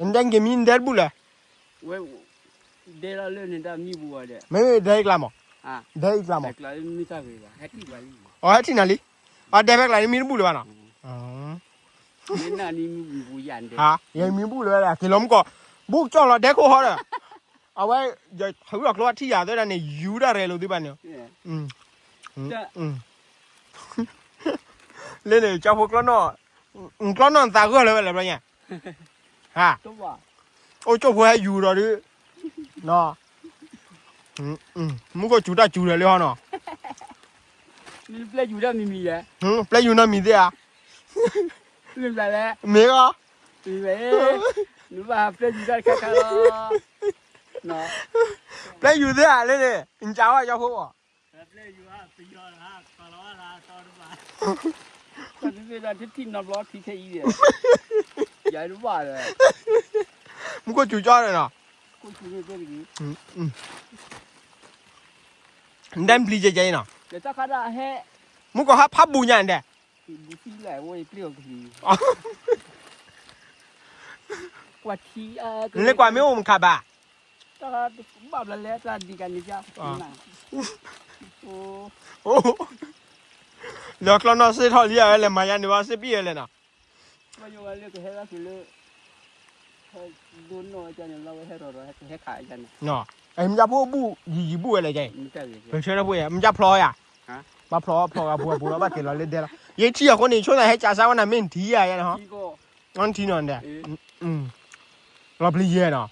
နဒဲက့ၤမံနဒဲတဘူၣ်လဲၣ်, မ့ၢ်ဒဲအံၤကျါမး, ဒဲအံၤကျါမး, အီၤဟဲထံၣ်နၤလံ, အီၤဒဲဖဲကျါန့ၣ်မံတဘူၣ်လၢၤဘၣ်နီၤ, ယမံဘူၣ်လၢၤဝဲဒၣ် က့ၤလီၤမူကီၢ်, ဘူၣ်ကၠီၣ်လီၤဒဲခိၣ်ဟီဒီး, အဝဲ, ဟးဝံၤလီၤကျိအထံၣ်ယၤသ့ဒၣ်န့ၣ် ယူၤဒၣ်ရဲၣ်လိာ်သ့ဘၣ်န့ၣ်, လၢန့ၣ် ကၠီဖိကျီနီၣ်, ကျီနီၣ်နသးဂၢၢ်လၢၤဝဲလဲၣ်ဘျီညါ, အိၣ်ကၠိၣ်ဖိဟဲယူၤဒီးဒုး, မူခိၣ်စူၤတၢ်စူၤဒီးလၢဟီနီၤ, ပျဲယူၤနီတမံၤသ့ဧါ, မ့ၢ်ဂ့ၤ, ပျဲယူၤသ့ဧါလၢန့ၣ် နကးဝဲကၠီဖိအီၤ မူခိၣ်စူၤကၠီဒီးနီၤ, နဒဲပျံၤကဲကဲအံၤနီၤ, မူခိၣ်ဟးဖးဘူးညါဒဲး, နလၢကွၢ်မ့ၢ်အိၣ်မခးဘၣ်, လၢကျီနီၣ်စ့ထီၣ်လံဝဲလဲၤမၤယါန့ၣ်ဘၣ်စ့ပံၣ်ဝဲလဲၣ်နီၤ မ့ၢ်ယဖိဘူၣ်ယံာ်ယံာ်ဘူၣ်ဝဲလဲၣ်ယဲ, ပဆၢတၢ်ဖိယဲ, မ့ၢ်ဘၣ်ဖျီအီၤယၤ, ဘၣ်ဖျီအီၤဖျီဂၤပူၤဂၤပူၤလီၤ ဘၣ်က့ၤလီၤလၢဒဲလီၤ, ယထံၣ်အဃိန့ၣ် ဆိသးဟဲကးစါဝဲနၤမ့ၢ်နထံၣ်ယၤယဲနီၤ, နထံၣ်နီၤဒဲး, လီၤပျံၤယဲနီၤ,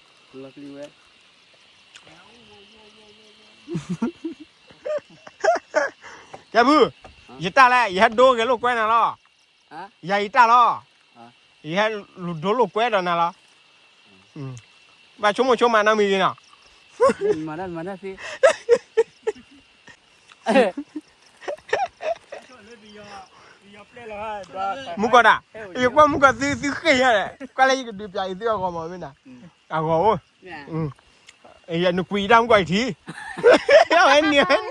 ကဲဘု, ယတၢ်လဲၣ် ယဟဲဒိဂဲၤလိာ်ကွဲနၤလီၤ, ယၤယတၢ်လီၤ, ယဟဲလူၤဒိလိာ်ကွဲဒီးနၤလီၤ, ဘၣ်ဆိကမိၣ်ဆိကမးနီတမံၤဂ့ၤနီၤ, မူကီၢ်ဒၣ်, ယကွၢ်မူကီၢ်သုသုဃ့ၢ်ညါဒီး ကွၢ်လၢယကဒုးပျးအံၤသုအဂီၢ်မးမ့ၢ်နၤ, အဂီၢ်အိၣ်, နကွံာ်ယတၢ်မူကီၢ်ယထံၣ်, အဝဲန့ၣ်,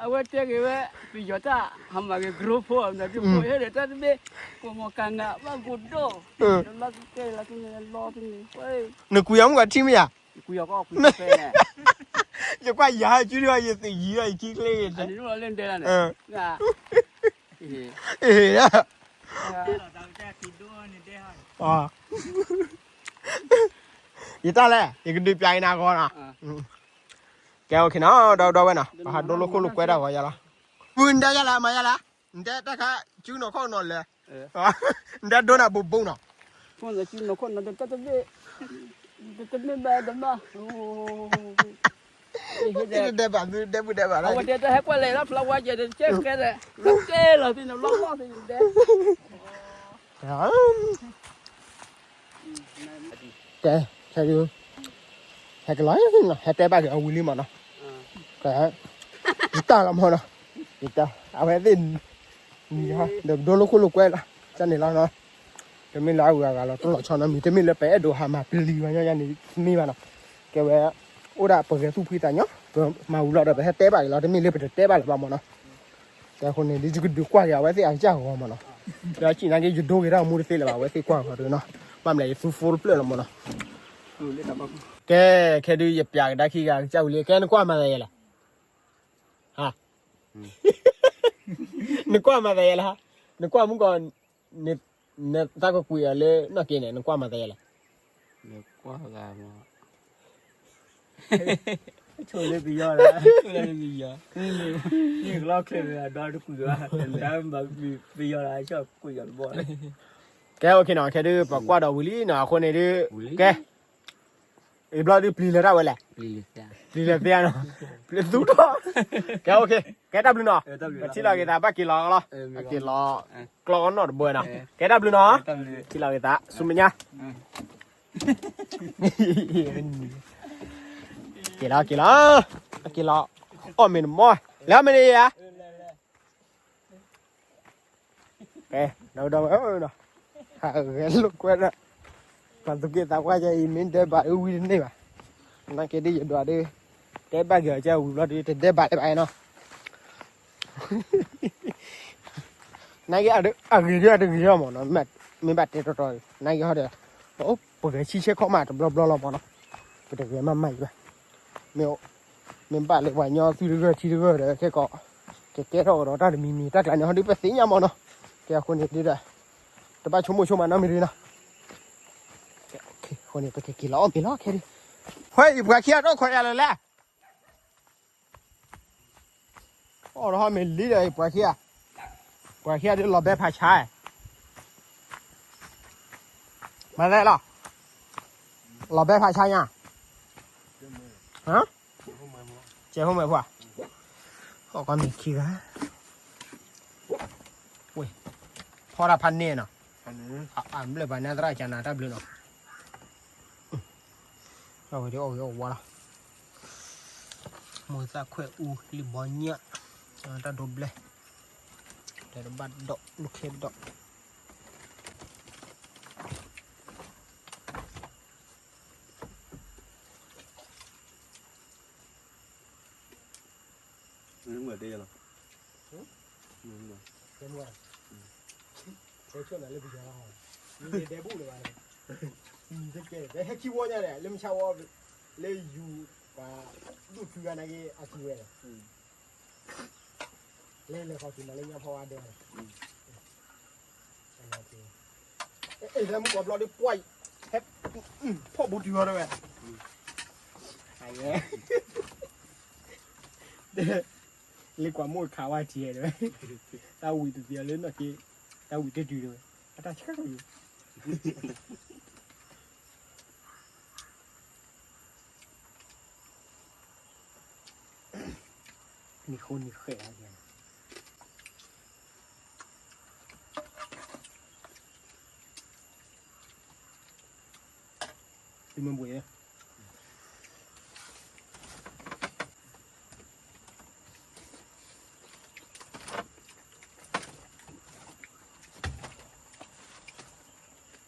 အဝဲတဲက့ၤဝဲ, ပယီၤတၢ်ဟးမၤက့ၤ ကရိဖိ, ဟဲဒီးတၢ်တဘ့ၣ်, ပှၤမီၤကၤနၤဘၣ်ဘိးဒိၣ်, လီၤကကဲလီၤကန့ၣ်လီၤကန့ၣ်, နကွံာ်အမူကီၢ်ထံၣ်မ့ၢ်ဧါ, ယကွၢ်ယၤဟဲကၠူဒီး ယသ့ၣ်ယံၤဒီး ယခံချ့ဂ့ၤ, ယတၢ်လဲၣ် ယကဒုးပျးက့ၤနၤအဂီၢ်နီၤ, ကဲအိၣ်ခ့နီၤ ဒီပုၢ်ဒီဝဲၢ်နီၤ ပဟးဒိလိာ်ခိၣ်လိာ်ကွဲတၢ်ဂီၤယၤလီၤ, ပုၢ်နတဲယၤလၢမၤယၤလၢ, နတဲတၢ်ခါ ကၠူနီၢ်ခိၣ်နီၢ်လဲၣ်, နတဲဒိနၤဘူးဘူးနီၤ, တမ့ၢ်ဘၣ်တမ့ၢ်, တဲဘၣ်တဲဘၣ်, အဝဲတဲတၢ်ဟဲကွၢ်လဲၤလၢ flower ကဲဒီး ကဲခဲဒီး လီၤကဲလီၤသ့ၣ်န့ၣ် လီၤလီၢ်သ့ၣ်န့ၣ်တဲ, ကဲ, ခဲဒုး, ဟဲကလီၤ, ဟဲတဲဘၣ်က့ၤအဝံၤလံမးနီၤ, ယတၢ်လီၤမးနီၤ, ယတၢ်, အဝဲသ့ၣ်, ဒီးပဒိလိာ်ခိၣ်လိာ်ကွဲလီၤ, ကန့ၣ်လီၤနီၤ, တမ့ၢ်လၢအဂုၤအဂၤလီၤတိၢ်လီၤဆီနီတမံၤ, တမ့ၢ်လၢပအဲၣ်ဒိးဟးမၤပျံၤဝဲညီညီန့ၣ် တမ့ၢ်ဘၣ်နီၤ, ကဲဝဲ, အိၣ်ဒၣ်ပဂဲၤသူၣ်ဖှံသးညီ, ပမၤဝံၤလီၤဒီးပဟဲတဲဘၣ်က့ၤလီၤ, တမ့ၢ်လၢပတတဲဘၣ်လၢၤဘၣ်မးနီၤ ကဲအဃိန့ၣ် ဒ်ယကဒုးကွၢ်က့ၤအဝဲသ့ၣ်အကစၢ်ဂီၤမးနီၤ, ဒီးစံးနာ်က့ ယဒိဂ့ၤတၢ်မူတသ့လၢၤဘၣ် အဝဲသ့ၣ်ကွၢ်ဂီၤဒုးနီၤ, ဘၣ်မလဲၣ် ယသူ phone တဖျၢၣ်လီၤမးနီၤ, ကဲ, ခဲဒုးယပျးကဒါခံဂၤကစၢ်ဝံၤလံ ကဲနကွၢ်မၤသးယဲလဲၣ်, နကွၢ်မၤသးယဲလဲၣ်, နကွၢ်မူကီၢ်, နသးကကွံာ်အီၤလၢနီၢ်က့န့ၣ် နကွၢ်မၤသးယဲလဲၣ်, နကွၢ်ဂၤမး ဆိလၢပယီၤလၢ, နကလီၢ်ချ့ဒီးတကွံာ်ဘၣ်, ပယီၤလၢကွံာ်ယီၤတဘီ, ကဲ OK နီၤ, ခဲဒုးပကွၢ်ဒီးဝံၤလံနီၤ, အဃိန့ၣ်ဒုး, ကဲ, အံၤဘျီဒုးပျံၤလၢၤတၢ်ဝဲလဲၣ်, ပျံၤလၢၤသ့ဧါနီၤ, ပျံၤသူထီၣ်, ကဲ OK, ကဲတၢ်ဘျုးနီၤ, ပထံၣ်လီၤက့ၤသးဘၣ်က့ၤလီၤလီၤ, ဘၣ်က့ၤလီၤ, ကျီနီၣ်တဘိနီၤ, ကဲတၢ်ဘျုးနီၤ, ထံၣ်လီၤက့ၤသး ဆူမဲာ်ညါ က့ၤလီၤ က့ၤလီၤ, က့ၤလီၤ, အီၣ်မ့ၤတမီၤ, လဲၤမ့ၢ်န့ၣ်ဧါ, ဒီးဒီး, ဟးဂဲၤလိာ်ကွဲဒီး, ပှၤသူၣ်က့သးပှၢ်ယအံၤ မ့ၢ်ဒဲးဘးအဝံၤတန့ၢ်ဘၣ်, နာ်က့ဒ်ယဒွးဒ် တဲဘၣ်က့ၤအီၤကဲဝံၤဘျီဒ် တဒဲးဘးလၢၤဘၣ်နီၤ. နာ်က့အဂ့ၤဒ်အတဂ့ၤထီၣ်မးနီၤ, မ့ၢ်ဘၣ်တဲတီတီ, နာ်က့ဟီဒီး ပဂဲၤဆံဆဲခီမးတဘျီဘျီလီၤမးနီၤ, ပတဂဲၤမးမးအံၤဘၣ်. မ့ၢ် မ့ၢ်ဘၣ်လၢပှၤညီသုတဂၢၢ်ထံတဂၢၢ်ဒီး ခဲကီး ကကဲထီၣ်ကဒီးတၢ်တမံၤမံၤ တၢ်ကျါန့ၣ်ဟီဒ်ပသ့ၣ်ညါမးနီၤ. ကဲအဃိန့ၣ်ဒ်ဒီး တဘၣ်ဆိကမိၣ်ဆိကမးနီတမံၤတဂ့ၤနီၤ. အဃိန့ၣ် ပကက့ၤလီၤအီၣ်မ့ၤလီၤခဲဒ်. ဖဲအံၤပှၤခံဂၤတအိၣ်ခိးယၤလၢၤလဲၣ်. အိၣ်ဒီးဟီမ့ၢ်လံဒီး ပှၤခံဂၤ, ပှၤခံဂၤဒ်လီၤဘဲဖးဆါ, မၤသးလီၤ, လီၤဘဲဖးဆါညါ, ကဲဖိမဲာ်ဖိ, ဟီၣ်ကီမ့ၢ်ခံဂၤ, ဝဲ, ဖီတၢ်ဖးန့ၢ်နီၤ, အဘျၢၣ်ပှၤနသရၣ်ကနၤတၢ်ဘျၢနီၤ. အဝဲဒ်အီၣ်ဂ့ၤအီၣ်ဝါလီၤ, မိၢ်သၣ်ခွဲးအူ လံာ်ဘီညၣ်, တၢ်ဒိဘျဲၣ်, ဒီးတဘၣ်ဒီး လူၢ်ခဲဒီး မ့ၢ်တဲလီၤ, တဲဆိၣ်နၤလၢပယီၤလီၤ, မ့ၢ်ဒဲဘူၣ်လၢၤဘၣ်န့ၣ်, မံၤတကဲ ဟဲခံဝီညါဒီး လၢမုၢ်ဆါဝီ, လၢယူၤပှၤဒူၣ်ဖုဂၤနာ်က့ အစံးဝဲလီၤ, လၢလဲၤခီၣ်ထံးမၤလၢညါဖီဝါဒဲလီၤ. အဲၣ်လၢမုၢ်ကီးဘျီဒ်ပှၢ်အံၤ, ဟဲ, ဖီၣ်ဘူးတုၤဃီတဝဲ, လၢကွၢ်မိၢ်ခးဝါထံးတဝဲ, တၢ်ဝံၤတသ့လၢနီၢ်က့, တၢ်ဝံၤတတုၤတဝဲ, အတၢ်ဆၢက့ၤ နံၤဃိနံၤဃဲးဧါ, သုမ့ၢ်ဘှံး,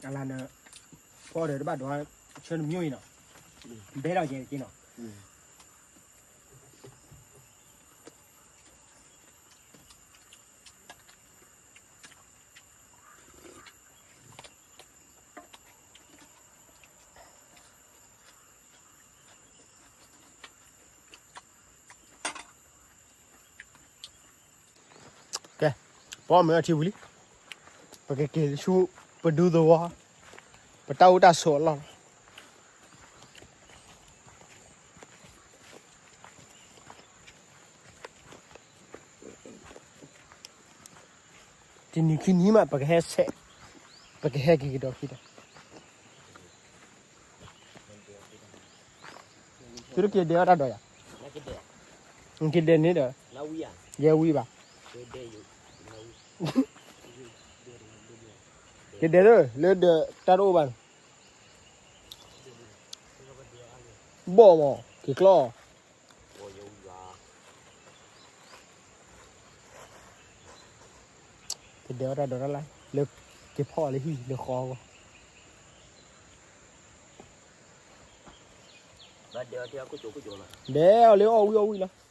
အလၢန, ဖီဒီးတဘၣ်ဒွး, ဆၢနမျိၢ်အံၤနီၤ, ဘဲထီၣ်ကဲက့နီၤ. ကဲ, ပအီၣ်မ့ၤအီထံဝံၤလံ, ပကက့ၤဆူပဒူသဝီ, ပတၢ်အိၣ်တၢ်ဆိးအလီၢ်လီၤ. တနံၤခံနံၤမး ပကဟဲဆဲး, ပကဟဲက့ၤကဒီးခံဒီး, သုတက့ၤဒဲးအီၣ်တၢ်ဒီးယၤ, နက့ၤဒဲးန့ၣ်ဒီး, ယဲဝံၤဘၣ်, က့ၤဒဲးလၢ, လၢဒီးတၢ်တအိၣ်ဘၣ်န့ၣ်, ဘီၣ်မး က့ၤကျီၢ် ကဒဲးအီၣ်တၢ်ဒီးတၢ်လၢ် လၢက့ၤဖီၣ်အီၤလၢဟံၣ်လၢဃီအဂီၢ်, ဒဲးအီၤလၢအီၣ်ဝံၣ်အီၣ်ဝံၣ်လီၤ.